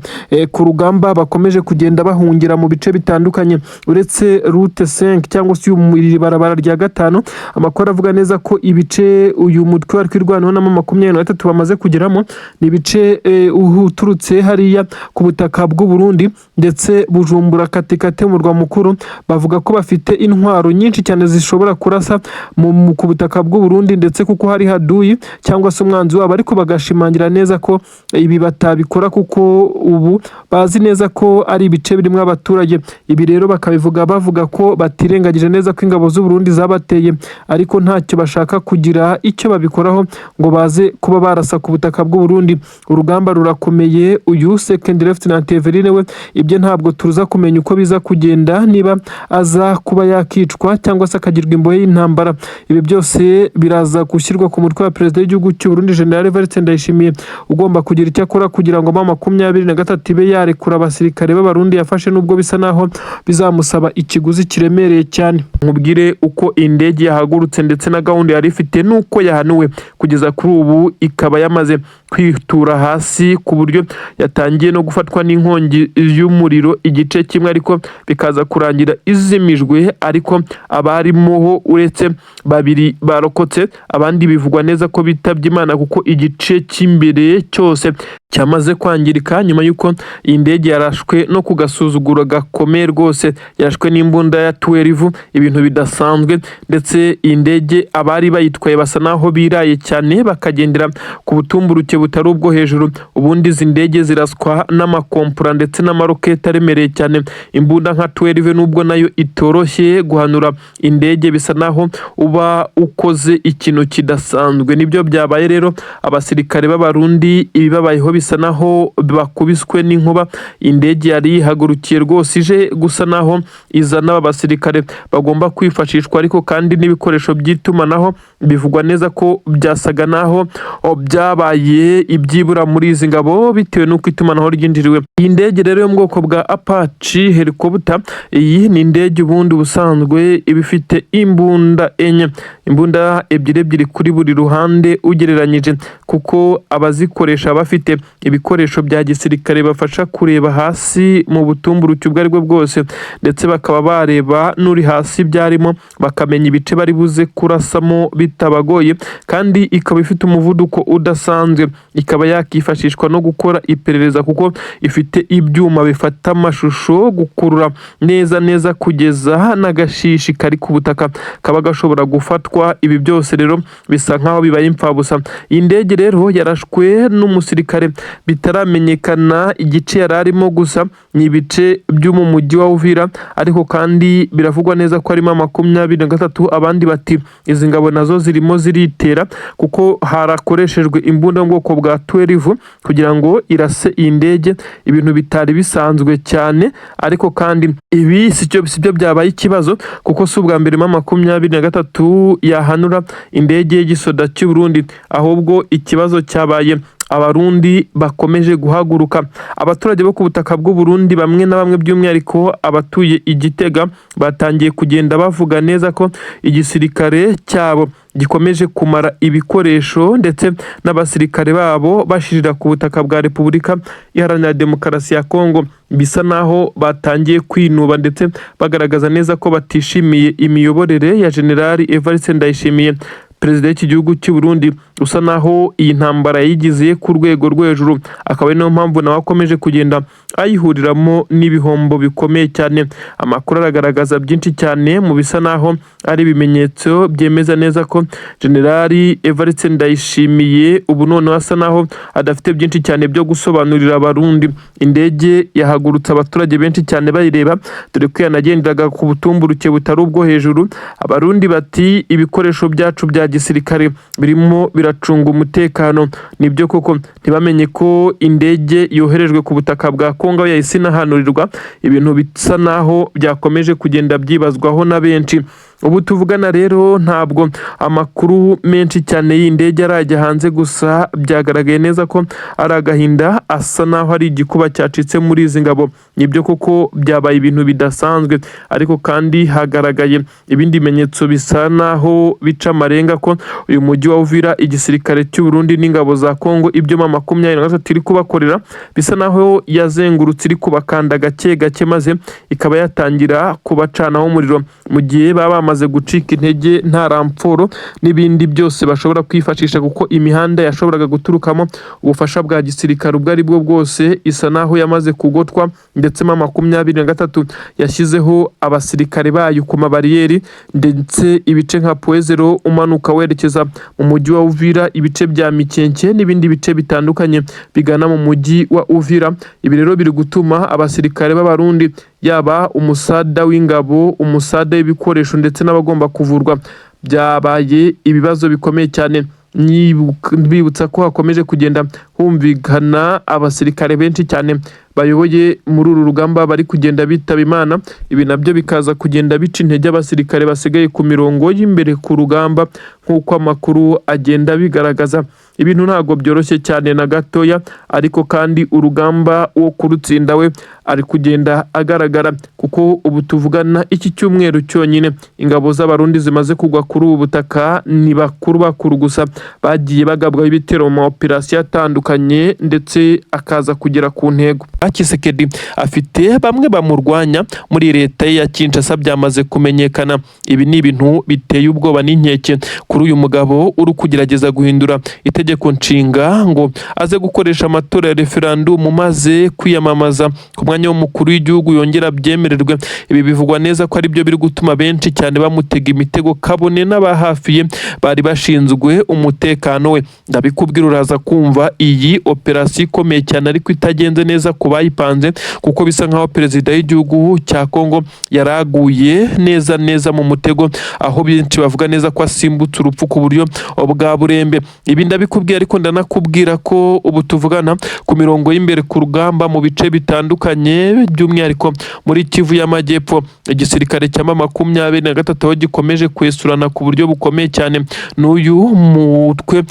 Speaker 1: ku rugamba bakomeje kugenda bahungira mu bice bitandukanye, uretse route 5 cyangwa se iri barabara rya gatanu. Amakuru avuga neza ko ibice uyu mutwe wa Twirwaneho na M23 bamaze kugeramo ni ibice uturutse hariya ku butaka bw'u Burundi ndetse Bujumbura katikati mu murwa mukuru. Bavuga ko bafite intwaro nyinshi cyane zishobora kurasa ku butaka bw'u Burundi, ndetse kuko hari haduyi cyangwa se umwanzi wabo, ariko bagashimangira neza ko ibi batabikora kuko ubu bazi neza ko ari ibice birimo abaturage. Ibi rero bakabivuga. bavuga ko batirengagije neza ko ingabo z'u Burundi zabateye, ariko ntacyo bashaka kugira icyo babikoraho ngo baze kuba barasa ku butaka bw'u Burundi. Urugamba rurakomeye. Uyu Second Lieutenant Everine we ibyo ntabwo tuza kumenya uko biza kugenda, niba aza kuba yakicwa cyangwa se akagirwa imbohe y'intambara. Ibi byose biraza gushyirwa ku mutwe wa perezida w'igihugu cy'u Burundi, General Evariste Ndayishimiye, ugomba kugira icyo akora kugira ngo M23 ibe yarekura abasirikare b'Abarundi yafashe, nubwo bisa naho bizamusaba ikiguzi kiremereye cyane. Nkubwire uko indege yahagurutse ndetse na gahunda yari ifite n'uko yahanuwe, kugeza kuri ubu ikaba yamaze kwitura hasi ku buryo yatangiye no gufatwa n'inkongi y'umuriro igice kimwe, ariko bikaza kurangira izimijwe. Ariko abarimo uretse babiri barokotse, abandi bivugwa neza ko bitabye Imana, kuko igice cy'imbere cyose cyamaze kwangirika nyuma y'uko iyi ndege yarashwe no ku gasuzuguro gakomeye rwose. Yarashwe n'imbunda ya 12, ibintu bidasanzwe. Ndetse iyi ndege abari bayitwaye basa naho biraye cyane, bakagendera ku butumburuke butari ubwo hejuru. Ubundi izi ndege ziraswa n'amakompura ndetse n'amaroketi aremereye cyane. Imbunda nka 12, nubwo nayo itoroshye guhanura indege, bisa naho uba ukoze ikintu kidasanzwe. Nibyo byabaye rero. Abasirikare b'Abarundi ibibabayeho bisa naho bakubiswe n'inkuba. Indege yari yihagurukiye rwose ije gusa naho izana aba basirikare bagomba kwifashishwa, ariko kandi n'ibikoresho by'itumanaho bivugwa neza ko byasaga naho byabaye ibyibura muri izi ngabo bitewe n'uko itumanaho ryinjiriwe. Iyi ndege rero yo mu bwoko bwa Apache helicopter, iyi ni indege ubundi ubusanzwe iba ifite imbunda enye, imbunda ebyiri ebyiri kuri buri ruhande ugereranyije, kuko abazikoresha bafite ibikoresho bya gisirikare bafasha kureba hasi mu butumburuke ubwo aribwo bwose, ndetse bakaba bareba n'uri hasi byarimo, bakamenya ibice bari buze kurasamo bitabagoye. Kandi ikaba ifite umuvuduko udasanzwe, ikaba yakifashishwa no gukora iperereza kuko ifite ibyuma bifata amashusho, gukurura neza neza kugeza n'agashishi kari ku butaka kaba gashobora gufatwa. Ibi byose rero bisa nkaho bibaye imfabusa. Iyi ndege rero yarashwe n'umusirikare bitaramenyekana igice yari arimo, gusa ni ibice byo mu mujyi wa Uvira, ariko kandi biravugwa neza ko harimo 23. Abandi bati izi ngabo nazo zirimo ziritera, kuko harakoreshejwe imbunda yo mu bwoko bwa 12 kugira ngo irase iyi ndege, ibintu bitari bisanzwe cyane. Ariko kandi ibi sibyo byabaye ikibazo, kuko si ubwa mbere M23 yahanura indege y'igisoda cy'u Burundi. Ahubwo ikibazo cyabaye Abarundi bakomeje guhaguruka. Abaturage bo ku butaka bw'u Burundi bamwe na bamwe, by'umwihariko abatuye i Gitega, batangiye kugenda bavuga neza ko igisirikare cyabo gikomeje kumara ibikoresho ndetse n'abasirikare babo bashirira ku butaka bwa Repubulika Iharanira Demokarasi ya Kongo. Bisa naho batangiye kwinuba ndetse bagaragaza neza ko batishimiye imiyoborere ya Generali Evariste Ndayishimiye, perezida w'iki gihugu cy'u Burundi, usa naho iyi ntambara yayigize ku rwego rwo hejuru, akaba ari nayo mpamvu nawe akomeje kugenda ayihuriramo n'ibihombo bikomeye cyane. Amakuru aragaragaza byinshi cyane mu bisa naho ari ibimenyetso byemeza neza ko Generali Evariste Ndayishimiye ubu noneho asa naho adafite byinshi cyane byo gusobanurira Abarundi. Indege yahagurutse abaturage benshi cyane bayireba, dore ko yanagenderaga ku butumburuke butari ubwo hejuru. Abarundi bati ibikoresho byacu bya gisirikare birimo biracunga umutekano. Nibyo koko, ntibamenye ko indege yoherejwe ku butaka bwa Kongo yahise inahanurirwa, ibintu bisa naho byakomeje kugenda byibazwaho na benshi. Ubu tuvugana rero ntabwo amakuru menshi cyane y'indege arajya hanze, gusa byagaragaye neza ko ari agahinda, asa naho ari igikuba cyacitse muri izi ngabo. Nibyo koko byabaye ibintu bidasanzwe, ariko kandi hagaragaye ibindi bimenyetso bisa naho bica amarenga ko uyu mujyi wa Uvira, igisirikare cy'u Burundi n'ingabo za Kongo, ibyo M23 iri kubakorera, bisa naho yazengurutse iri kubakanda gake gake, maze ikaba yatangira kubacanaho umuriro mu gihe baba bamaze gucika intege, nta ramforo n'ibindi byose bashobora kwifashisha, kuko imihanda yashoboraga guturukamo ubufasha bwa gisirikare ubwo ari bwo bwose isa naho yamaze kugotwa. Ndetse M23 yashyizeho abasirikare bayo ku mabariyeri, ndetse ibice nka Point Zéro umanuka werekeza mu mujyi wa Uvira, ibice bya Mikenke n'ibindi bice bitandukanye bigana mu mujyi wa Uvira. Ibi rero biri gutuma abasirikare b'Abarundi Yaba umusada w'ingabo, umusada w'ibikoresho ndetse n'abagomba kuvurwa, byabaye ibibazo bikomeye cyane. Bibutsa ko hakomeje kugenda humvikana abasirikare benshi cyane bayoboye muri uru rugamba bari kugenda bitaba Imana. Ibi nabyo bikaza kugenda bica intege abasirikare basigaye ku mirongo y'imbere ku rugamba, nk'uko amakuru agenda abigaragaza. Ibintu ntabwo byoroshye cyane na gatoya, ariko kandi urugamba wo kurutsinda we ari kugenda agaragara, kuko ubu tuvugana iki cyumweru cyonyine ingabo z'Abarundi zimaze kugwa kuri ubu butaka ni bakuru bakuru gusa bagiye bagabwaho ibitero mu ma operasiyo atandukanye, ndetse akaza kugera ku ntego. Tshisekedi afite bamwe bamurwanya muri leta ye ya Kinshasa, byamaze kumenyekana. Ibi ni ibintu biteye ubwoba n'inkeke kuri uyu mugabo uri kugerageza guhindura itegeko nshinga ngo aze gukoresha amatora ya referandumu maze kwiyamamaza ku mwanya w'umukuru w'igihugu yongera abyemererwe. Ibi bivugwa neza ko aribyo biri gutuma benshi cyane bamutega imitego, kabone n'aba hafi ye bari bashinzwe umutekano we. Ndabikubwira, uraza kumva iyi operasiyo ikomeye cyane ariko itagenze neza ku bayipanze, kuko bisa nkaho perezida w'igihugu cya Kongo yaraguye neza neza mu mutego, aho benshi bavuga neza ko asimbutse urupfu ku buryo bwa burembe. Ibi ndabikubwiye, ariko ndanakubwira ko ubu tuvugana ku mirongo y'imbere ku rugamba mu bice bitandukanye, by'umwihariko muri Kivu y'Amajyepfo, igisirikare cya M23 aho gikomeje kwesurana ku buryo bukomeye cyane n'uyu mutwe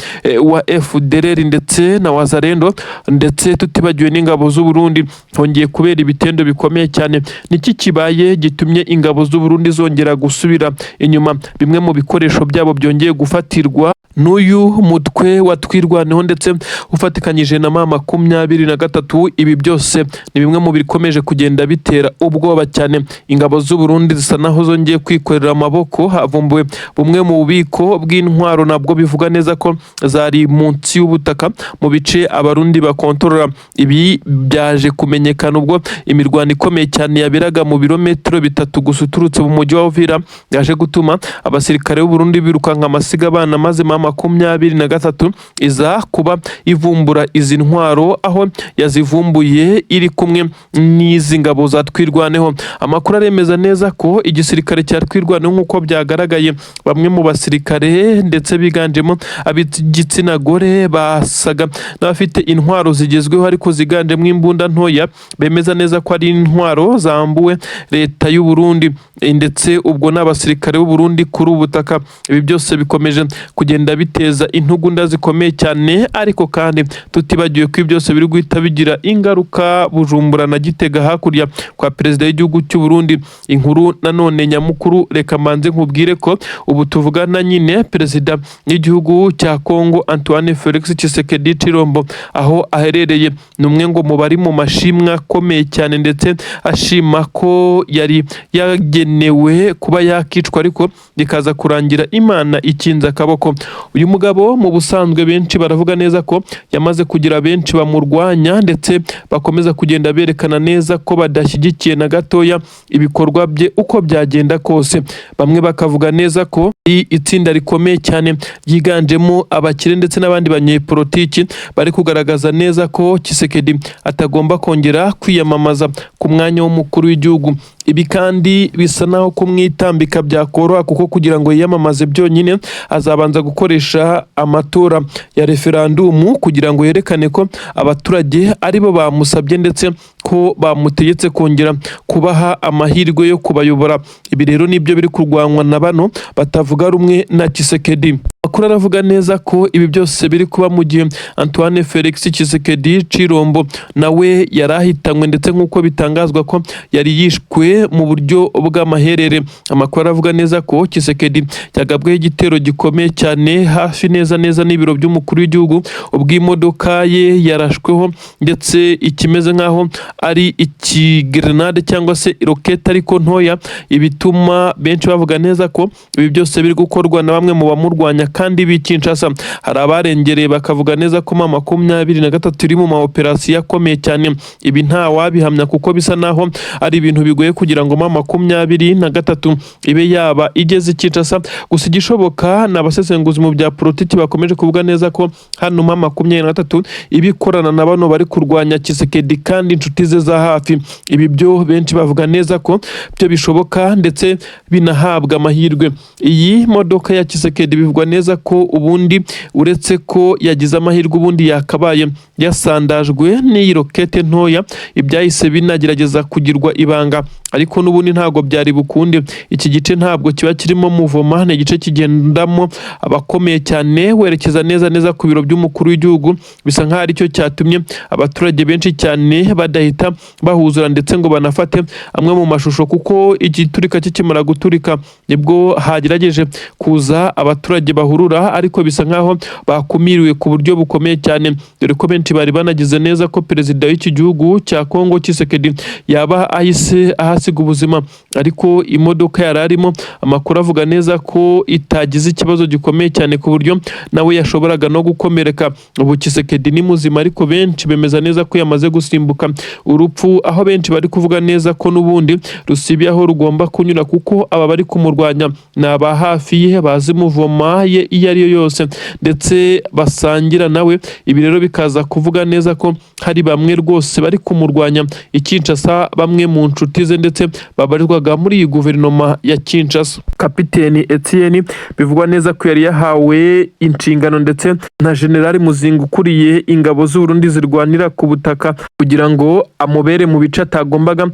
Speaker 1: wa FDLR ndetse na Wazalendo, ndetse tutibagiwe n'ingabo z'u Burundi. Hongeye kubera ibitendo bikomeye cyane. Niki kibaye gitumye ingabo z'u Burundi zongera gusubira inyuma? Bimwe mu bikoresho byabo byongeye gufatirwa n'uyu mutwe wa Twirwaneho ndetse ufatikanyije na M23. Ibi byose ni bimwe mu bikomeje kugenda bitera ubwoba cyane. Ingabo z'u Burundi zisa naho zongeye kwikorera amaboko. Havumbuwe bumwe mu bubiko bw'intwaro, nabwo bivuga neza ko zari munsi y'ubutaka mu bice Abarundi bakontorora. Ibi byaje kumenyekana ubwo imirwano ikomeye cyane yaberaga mu birometero 3 gusa uturutse mu mujyi wa Uvira, yaje gutuma abasirikare b'u Burundi birukanka amasiga abana, maze M23 iza kuba ivumbura izi ntwaro, aho yazivumbuye iri kumwe n'izi ngabo za Twirwaneho. Amakuru aremeza neza ko igisirikare cya Twirwaneho, nk'uko byagaragaye, bamwe mu basirikare ndetse biganjemo ab'igitsina gore basaga n'abafite intwaro zigezweho ariko ziganjemo imbunda ntoya, bemeza neza ko ari intwaro zambuwe leta y'u Burundi, ndetse ubwo n'abasirikare b'u Burundi kuri ubu butaka. Ibi byose bikomeje kugenda biteza intugunda zikomeye cyane, ariko kandi tutibagiwe ko ibi byose biri guhita bigira ingaruka Bujumbura na Gitega hakurya kwa perezida w'igihugu cy'u Burundi. Inkuru nanone nyamukuru, reka mbanze nkubwire ko ubu tuvugana nyine perezida w'igihugu cya Kongo Antoine Felix Tshisekedi Tshilombo aho aherereye ni umwe ngo mu bari mu mashimwe akomeye cyane, ndetse ashima ko yari yagenewe kuba yakicwa ariko bikaza kurangira Imana ikinze akaboko. Uyu mugabo mu busanzwe benshi baravuga neza ko yamaze kugira benshi bamurwanya, ndetse bakomeza kugenda berekana neza ko badashyigikiye na gatoya ibikorwa bye uko byagenda kose. Bamwe bakavuga neza ko itsinda rikomeye cyane ryiganjemo abakire ndetse n'abandi banyepolitiki bari kugaragaza neza ko Tshisekedi atagomba kongera kwiyamamaza ku mwanya w'umukuru w'igihugu. Ibi kandi bisa naho kumwitambika byakoroha, kuko kugira ngo yiyamamaze byonyine azabanza gukoresha amatora ya referandumu kugira ngo yerekane ko abaturage aribo bamusabye ndetse ko bamutegetse kongera kubaha amahirwe yo kubayobora. Ibi rero nibyo biri kurwanywa na bano batavuga rumwe na Tshisekedi. Amakuru aravuga neza ko ibi byose biri kuba mu gihe Antoine Felix Tshisekedi Tshilombo nawe yari ahitanywe, ndetse nk'uko bitangazwa ko yari yishwe mu buryo bw'amaherere. Amakuru aravuga neza ko Tshisekedi yagabweho igitero gikomeye cyane hafi neza neza n'ibiro by'umukuru w'igihugu, ubwo imodoka ye yarashweho ndetse ikimeze nk'aho ari ikigrenade cyangwa se rokete ariko ntoya, ibituma benshi bavuga neza ko ibi byose biri gukorwa na bamwe mu bamurwanya. kandi b'i Kinshasa. Hari abarengereye bakavuga neza ko M23 iri mu ma operasiyo akomeye cyane. Ibi nta wabihamya kuko bisa naho ari ibintu bigoye kugira ngo M23 ibe yaba igeze i Kinshasa. Gusa igishoboka ni abasesenguzi mu bya politiki bakomeje kuvuga neza ko hano M23 iba ikorana na bano bari kurwanya Tshisekedi kandi inshuti ze za hafi. Ibi byo benshi bavuga neza ko byo bishoboka ndetse binahabwa amahirwe. Iyi modoka ya Tshisekedi bivugwa neza ko ubundi, uretse ko yagize amahirwe, ubundi yakabaye yasandajwe n'iyi rokete ntoya. Ibyahise binagerageza kugirwa ibanga, ariko n'ubundi ntabwo byari bukunde. Iki gice ntabwo kiba kirimo mouvement, ni igice kigendamo abakomeye cyane, werekeza neza neza ku biro by'umukuru w'igihugu. Bisa nk'aho aricyo cyatumye abaturage benshi cyane badahita bahuzura ndetse ngo banafate amwe mu mashusho, kuko igiturika kikimara guturika nibwo hagerageje kuza abaturage bahurura, ariko bisa nk'aho bakumiriwe ku buryo bukomeye cyane, dore ko benshi bari banagize neza ko perezida w'iki gihugu cya Kongo Tshisekedi yaba ahise ahasiga ubuzima. Ariko imodoka yari arimo, amakuru avuga neza ko itagize ikibazo gikomeye cyane ku buryo nawe yashoboraga no gukomereka. Ubu Tshisekedi ni muzima, ariko benshi bemeza neza ko yamaze gusimbuka urupfu, aho benshi bari kuvuga neza ko n'ubundi rusibiye aho rugomba kunyura, kuko aba bari kumurwanya ni aba hafi ye, bazi mouvement ye iyo ari yo yose ndetse basangira nawe. Ibi rero bikaza kuvuga neza ko hari bamwe rwose bari kumurwanya i Kinshasa, bamwe mu nshuti ze ndetse babarizwaga muri iyi guverinoma ya Kinshasa. Kapiteni Etienne bivugwa neza ko yari yahawe inshingano ndetse na Generali Muzinga ukuriye ingabo z'u Burundi zirwanira ku butaka, kugira ngo amubere mu bice atagombaga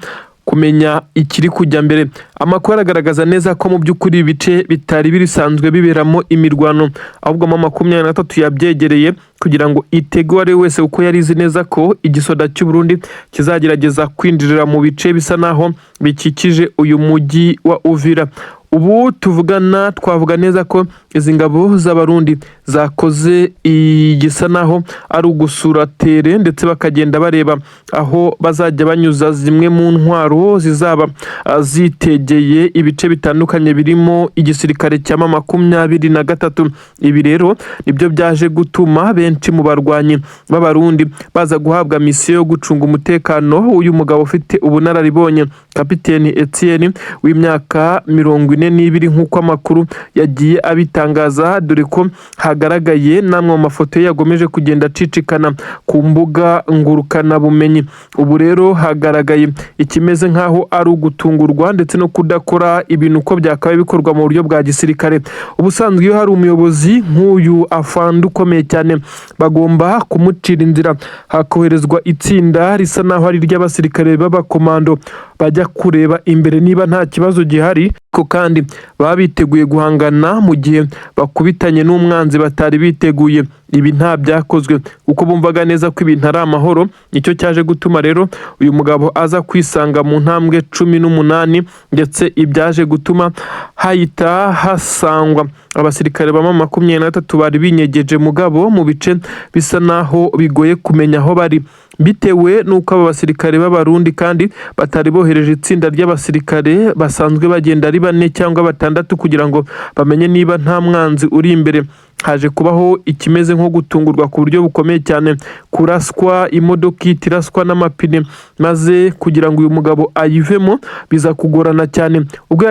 Speaker 1: kumenya ikiri kujya mbere. Amakuru aragaragaza neza ko mu by'ukuri ibice bitari bisanzwe biberamo imirwano, ahubwo M23 yabyegereye kugira ngo itege uwo ari we wese, kuko yari izi neza ko igisoda cy'u Burundi kizagerageza kwinjirira mu bice bisa naho bikikije uyu mujyi wa Uvira. Ubu tuvugana, twavuga neza ko izi ngabo z'Abarundi zakoze igisa naho ari ugusura terrain, ndetse bakagenda bareba aho bazajya banyuza zimwe mu ntwaro zizaba zitegeye ibice bitandukanye birimo igisirikare cya M23. Ibi rero nibyo byaje gutuma benshi mu barwanyi b'Abarundi baza guhabwa misiyo yo gucunga umutekano w'uyu mugabo ufite ubunararibonye, Kapiteni Etienne w'imyaka 42, nk'uko amakuru yagiye abitangaza, dore ko hagaragaye n'amwe mu mafoto ye yagomeje kugenda acicikana ku mbuga ngurukanabumenyi. Ubu rero hagaragaye ikimeze nk'aho ari ugutungurwa ndetse no kudakora ibintu uko byakabaye bikorwa mu buryo bwa gisirikare. Ubusanzwe iyo hari umuyobozi nk'uyu afande ukomeye cyane, bagomba kumucira inzira, hakoherezwa itsinda risa naho ari iry'abasirikare b'abakomando bajya kureba imbere niba nta kibazo gihari, ko kandi baba biteguye guhangana mu gihe bakubitanye n'umwanzi batari biteguye. Ibi nta byakozwe kuko bumvaga neza ko ibintu ari amahoro. Nicyo cyaje gutuma rero uyu mugabo aza kwisanga mu ntambwe 18, ndetse ibyaje gutuma hahita hasangwa abasirikare ba M23 bari binyegeje mugabo mu bice bisa naho bigoye kumenya aho bari, bitewe n'uko aba basirikare b'Abarundi kandi batari bohereje itsinda ry'abasirikare basanzwe bagenda ari bane cyangwa batandatu kugira ngo bamenye niba nta mwanzi uri imbere. Haje kubaho ikimeze nko gutungurwa ku buryo bukomeye cyane, kuraswa, imodoka ihita iraswa n'amapine, maze kugira ngo uyu mugabo ayivemo biza kugorana cyane. Ubwo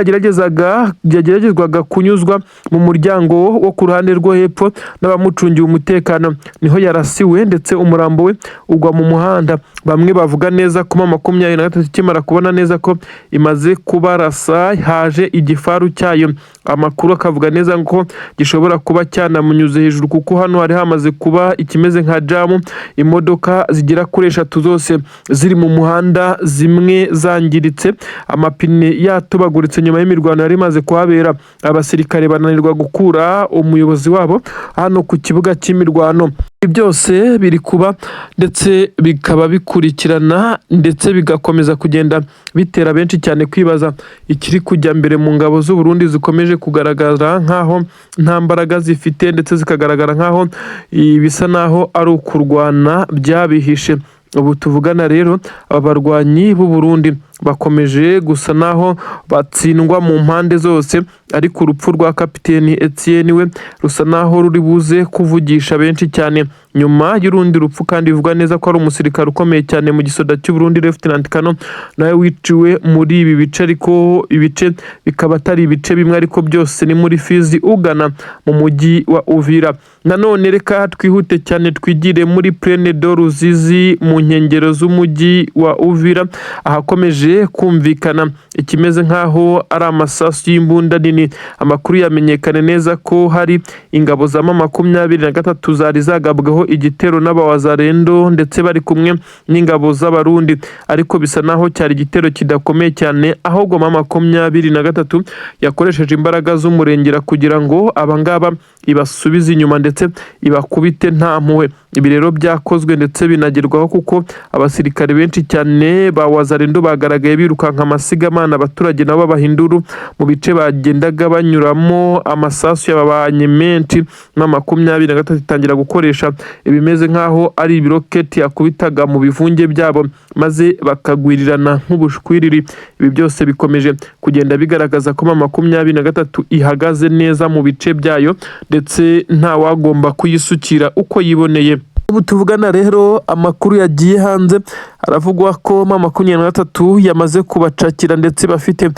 Speaker 1: yageragezwaga kunyuzwa mu muryango wo ku ruhande rwo hepfo n'abamucungiye umutekano, niho yarasiwe ndetse umurambo we ugwa mu muhanda. Bamwe bavuga neza ko M23 ikimara kubona neza ko imaze kubarasa, haje igifaru cyayo. Amakuru akavuga neza ko gishobora kuba cyanamunyuze hejuru, kuko hano hari hamaze kuba ikimeze nka jam, imodoka zigera kuri eshatu zose ziri mu muhanda, zimwe zangiritse, amapine yatobaguritse nyuma y'imirwano yari imaze kuhabera. Abasirikare bananirwa gukura umuyobozi wabo hano ku kibuga cy'imirwano. Ibi byose biri kuba ndetse bikaba bikurikirana, ndetse bigakomeza kugenda bitera benshi cyane kwibaza ikiri kujya mbere mu ngabo z'u Burundi zikomeje kugaragara nk'aho nta mbaraga zifite, ndetse zikagaragara nk'aho bisa naho ari ukurwana byabihishe. Ubu tuvugana rero, aba barwanyi b'u Burundi Bakomeje gusa naho batsindwa mu mpande zose, ariko urupfu rwa kapiteni Etienne we rusa naho ruri buze kuvugisha benshi cyane, nyuma y'urundi rupfu kandi bivugwa neza ko ari umusirikare ukomeye cyane mu gisoda cy'u Burundi, Lieutenant Colonel, nawe wiciwe muri ibi bice. Ariko ibice bikaba atari ibice bimwe, ariko byose ni muri Fizi ugana mu mujyi wa Uvira. Nanone reka twihute cyane twigire muri Plaine de Ruzizi mu nkengero z'umujyi wa Uvira, ahakomeje kumvikana ikimeze nk'aho ari amasasu y'imbunda nini. Amakuru yamenyekane neza ko hari ingabo za M23 zari zagabweho igitero n'abawazarendo, ndetse bari kumwe n'ingabo z'Abarundi, ariko bisa naho cyari igitero kidakomeye cyane, ahubwo M23 yakoresheje imbaraga z'umurengera kugira ngo abangaba ibasubize inyuma ndetse ibakubite nta mpuhwe. Ibi rero byakozwe ndetse binagerwaho kuko abasirikare benshi cyane ba Wazalendo bagaragaye birukanka amasigamana, abaturage nabo babahinduru mu bice bagendaga banyuramo. Amasasu yababanye menshi, M23 itangira gukoresha ibimeze nk'aho ari ibiroketi yakubitaga mu bivunge byabo, maze bakagwirirana nk'ubushwiriri. Ibi byose bikomeje kugenda bigaragaza ko M23 ihagaze neza mu bice byayo, ndetse nta wagomba kuyisukira uko yiboneye. Ubu tuvugana rero, amakuru yagiye hanze aravugwa ko M23 yamaze kubacakira, ndetse bafite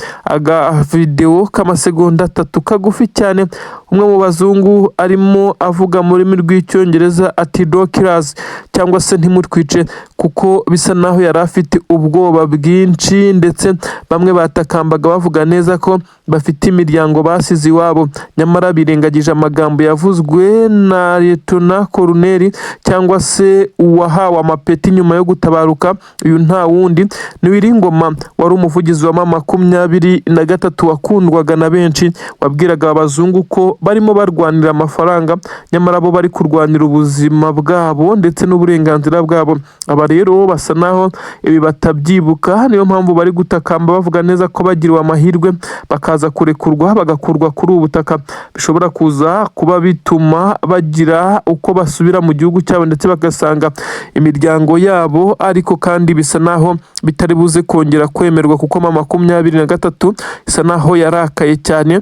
Speaker 1: agavidewo k'amasegonda 3 kagufi cyane. Umwe mu bazungu arimo avuga mu rurimi rw'Icyongereza ati "Don't kill us", cyangwa se "Ntimutwice", kuko bisa naho yari afite ubwoba bwinshi, ndetse bamwe batakambaga bavuga neza ko bafite imiryango basize iwabo, nyamara birengagije amagambo yavuzwe na Liyetona Koloneli, cyangwa se uwahawe amapeti nyuma yo gutabaruka. Uyu nta wundi ni Wiringoma, wari umuvugizi wa M23 wakundwaga na benshi, wabwiraga abazungu ko barimo barwanira amafaranga, nyamara bo bari kurwanira ubuzima bwabo ndetse n'uburenganzira bwabo. Aba rero basa naho ibi batabyibuka, niyo mpamvu bari gutakamba bavuga neza ko bagiriwe amahirwe bakaza kurekurwa, bagakurwa kuri ubu butaka, bishobora kuza kuba bituma bagira uko basubira mu gihugu cyabo ndetse bagasanga imiryango yabo. Ariko kandi bisa naho bitari buze kongera kwemerwa, kuko M23 isa naho yarakaye cyane.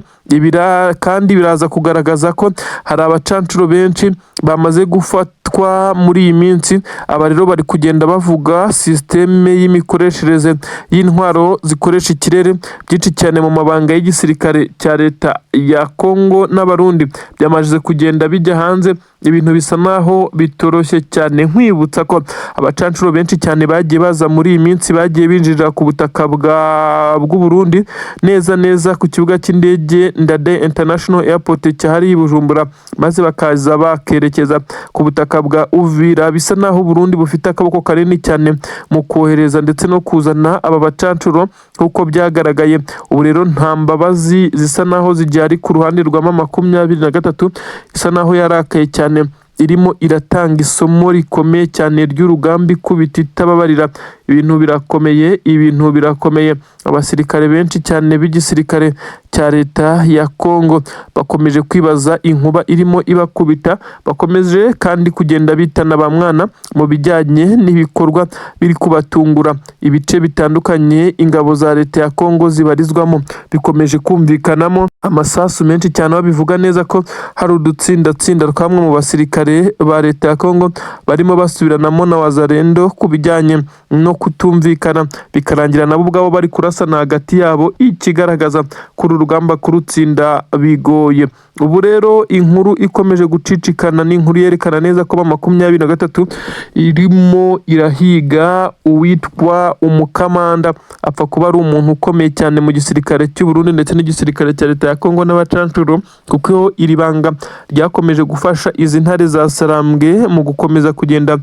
Speaker 1: Kandi biraza kugaragaza ko hari abacancuro benshi bamaze gufatwa muri iyi minsi. Aba rero bari kugenda bavuga sisiteme y'imikoreshereze y'intwaro zikoresha ikirere. Byinshi cyane mu mabanga y'igisirikare cya leta ya Kongo n'Abarundi byamaze kugenda bijya hanze. Ibintu bisa naho bitoroshye cyane. Nkwibutsa ko abacancuro benshi cyane bagiye baza muri iyi minsi, bagiye binjirira ku butaka bw'u Burundi, neza neza ku kibuga cy'indege Ndadaye International Airport cyahariye i Bujumbura, maze bakaza bakerekeza ku butaka bwa Uvira. Bisa naho Burundi bufite akaboko kanini cyane mu kohereza ndetse no kuzana aba bacancuro nk'uko byagaragaye. Ubu rero nta mbabazi zisa naho zigihari ku ruhande rwa M23, isa naho yarakaye cyane, irimo iratanga isomo rikomeye cyane ry'urugamba ikubita itababarira. Ibintu birakomeye, ibintu birakomeye. Abasirikare benshi cyane b'igisirikare cya leta ya Kongo bakomeje kwibaza inkuba irimo ibakubita. Bakomeje kandi kugenda bitana ba mwana mu bijyanye n'ibikorwa biri kubatungura. Ibice bitandukanye ingabo za leta ya Kongo zibarizwamo bikomeje kumvikanamo amasasu menshi cyane, aho bivuga neza ko hari udutsindatsinda twamwe mu basirikare ba leta ya Kongo barimo basubiranamo na Wazalendo ku bijyanye no kutumvikana, bikarangira nabo ubwabo bari kurasana hagati yabo, ikigaragaza ko uru rugamba kurutsinda bigoye. Ubu rero inkuru ikomeje gucicikana ni inkuru yerekana neza ko M23 irimo irahiga uwitwa umukamanda, apfa kuba ari umuntu ukomeye cyane mu gisirikare cy'u Burundi ndetse n'igisirikare cya leta ya Kongo n'abacancuro, kuko iri banga ryakomeje gufasha izi ntare za Sarambwe mu gukomeza kugenda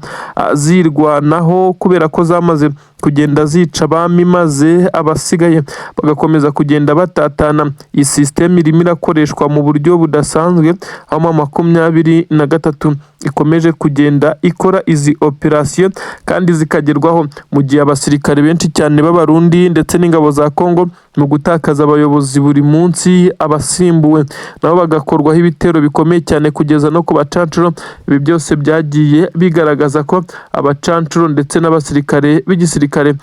Speaker 1: zirwanaho, kubera ko zamaze kugenda zica abami, maze abasigaye bagakomeza kugenda batatana. Iyi sisiteme irimo irakoreshwa mu buryo budasanzwe, aho M23 ikomeje kugenda ikora izi operasiyo kandi zikagerwaho, mu gihe abasirikare benshi cyane b'Abarundi ndetse n'ingabo za Kongo Mu gutakaza abayobozi buri munsi, abasimbuwe nabo bagakorwaho ibitero bikomeye cyane kugeza no ku bacancuro. Ibi byose byagiye bigaragaza ko abacancuro ndetse n'abasirikare b'igisirikare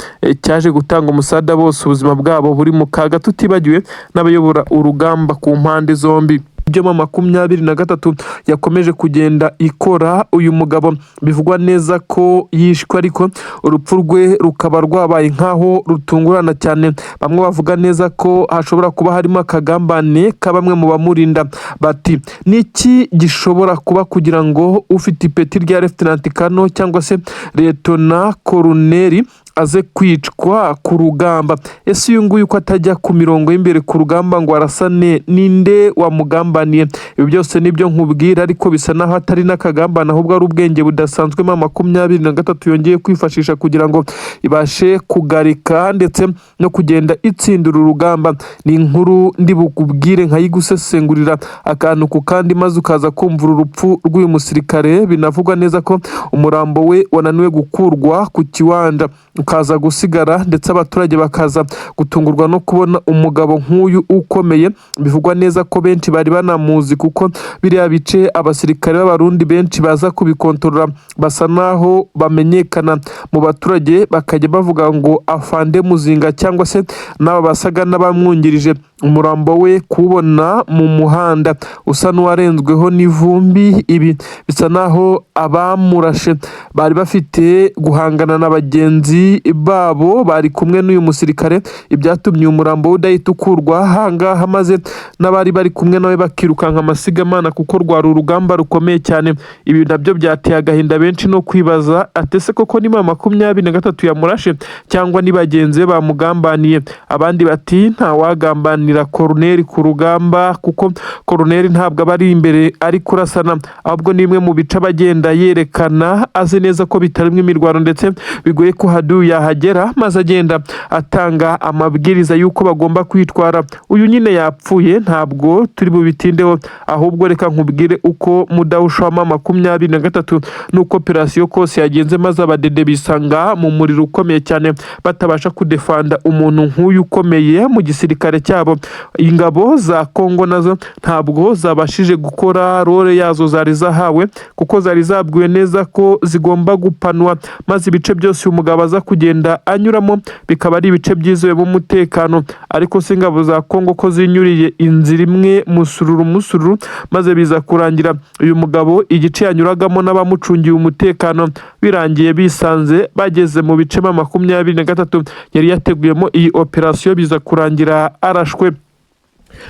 Speaker 1: cyaje gutanga umusada bose ubuzima bwabo buri mu kaga, tutibagiwe n'abayobora urugamba ku mpande zombi. Ibyo M23 yakomeje kugenda ikora, uyu mugabo bivugwa neza ko yishwe, ariko urupfu rwe rukaba rwabaye nk'aho rutungurana cyane. Bamwe bavuga neza ko hashobora kuba harimo akagambane ka bamwe mu bamurinda, bati niki gishobora kuba kugira ngo ufite ipeti rya Lieutenant Colonel cyangwa se Lieutenant Colonel aze kwicwa ku rugamba? Ese uyu nguyu ko atajya ku mirongo y'imbere ku rugamba ngo arasane, ninde wamugambaniye? Ibi byose nibyo nkubwira, ariko bisa naho atari n'akagambane, ahubwo ari ubwenge budasanzwe M23 yongeye kwifashisha kugira ngo ibashe kugarika ndetse no kugenda itsindura urugamba. Ni inkuru ndi bukubwire nkayigusesengurira akantu ku kandi, maze ukaza kumva uru rupfu rw'uyu musirikare binavugwa neza ko umurambo we wananiwe gukurwa ku kiwanja, ukaza gusigara, ndetse abaturage bakaza gutungurwa no kubona umugabo nk'uyu ukomeye. Bivugwa neza ko benshi bari banamuzi, kuko biriya bice abasirikare b'Abarundi benshi baza kubikontorora basa naho bamenyekana mu baturage, bakajya bavuga ngo afande Muzinga cyangwa se n'aba basaga n'abamwungirije. Umurambo we kuwubona mu muhanda usa n'uwarenzweho n'ivumbi, ibi bisa naho abamurashe bari bafite guhangana na bagenzi babo bari kumwe n'uyu musirikare, ibyatumye uyu murambo we udahita ukurwa ahangaha, maze n'abari bari kumwe nawe bakirukanka amasigamana, kuko rwari urugamba rukomeye cyane. Ibi nabyo byateye agahinda benshi no kwibaza ati ese koko ni M23 yamurashe cyangwa ni bagenzi be bamugambaniye? Abandi bati ntawagambanira koroneri ku rugamba, kuko koroneri ntabwo aba ari imbere ari kurasana, ahubwo ni imwe mu bice aba agenda yerekana azi neza ko bitarimo imirwano ndetse bigoye ko haduyi yahagera, maze agenda atanga amabwiriza y'uko bagomba kwitwara. Uyu nyine yapfuye, ntabwo turi bubitindeho, ahubwo reka nkubwire uko mudahusha wa M23 n'uko operasiyo kose yagenze, maze abadede bisanga mu muriro ukomeye cyane batabasha kudefanda umuntu nk'uyu ukomeye mu gisirikare cyabo. Ingabo za Kongo nazo ntabwo zabashije gukora role yazo zari zahawe, kuko zari zabwiwe neza ko zigomba gupanwa, maze ibice byose uyu mugabo aza kugenda anyuramo bikaba ari ibice byizewemo umutekano. Ariko se ingabo za Kongo ko zinyuriye inzira imwe musururu musururu, maze biza kurangira uyu mugabo igice yanyuragamo n'abamucungiye umutekano birangiye bisanze bageze mu bice M23 yari yateguyemo iyi operasiyo, biza kurangira arashwe.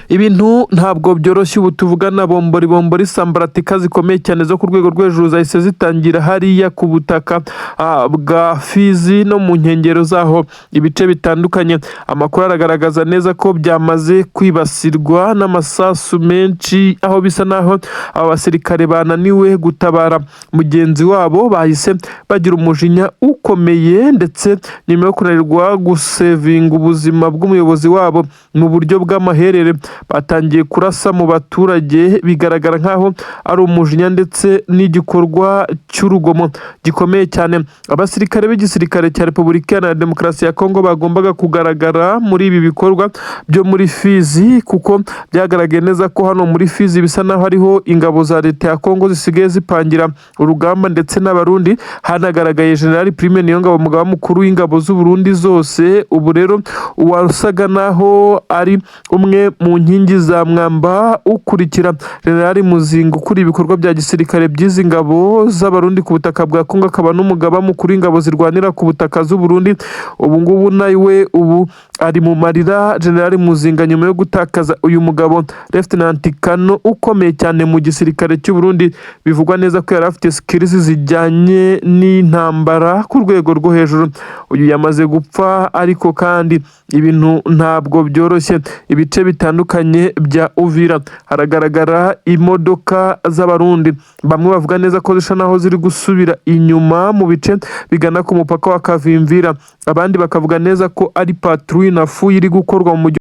Speaker 1: Ibintu ntabwo byoroshye. Ubu tuvugana bombori bombori, sambaratika zikomeye cyane zo ku rwego rwo hejuru zahise zitangira hariya ku butaka bwa Fizi no mu nkengero zaho, ibice bitandukanye. Amakuru aragaragaza neza ko byamaze kwibasirwa n'amasasu menshi, aho bisa naho aba basirikare bananiwe gutabara mugenzi wabo, bahise bagira umujinya ukomeye, ndetse nyuma yo kunanirwa gusevinga ubuzima bw'umuyobozi wabo mu buryo bw'amaherere, batangiye kurasa mu baturage. Bigaragara nk'aho ari umujinya ndetse n'igikorwa cy'urugomo gikomeye cyane. Abasirikare b'igisirikare cya Repubulika Iharanira Demokarasi ya Kongo bagombaga kugaragara muri ibi bikorwa byo muri Fizi, kuko byagaragaye neza ko hano muri Fizi bisa naho hariho ingabo za leta ya Kongo zisigaye zipangira urugamba ndetse n'Abarundi. Hanagaragaye General Prime Niyongabo, umugaba mukuru w'ingabo z'u Burundi zose. Ubu rero uwasaga naho ari umwe mu nkingi za mwamba ukurikira General Muzinga ukuriye ibikorwa bya gisirikare by'izi ngabo z'Abarundi ku butaka bwa Kongo, akaba n'umugaba mukuru w'ingabo zirwanira ku butaka z'u Burundi, ubu ngubu nawe ubu ari mu marira. General Muzinga nyuma yo gutakaza uyu mugabo Lieutenant Colonel ukomeye cyane mu gisirikare cy'u Burundi, bivugwa neza ko yari afite skills zijyanye n'intambara ku rwego rwo hejuru, uyu yamaze gupfa. Ariko kandi ibintu ntabwo byoroshye. Ibice bitandukanye bya Uvira haragaragara imodoka z'Abarundi, bamwe bavuga neza ko zisa naho ziri gusubira inyuma mu bice bigana ku mupaka wa Kavimvira, abandi bakavuga neza ko ari patrouille na fouille iri gukorwa mu mujyi.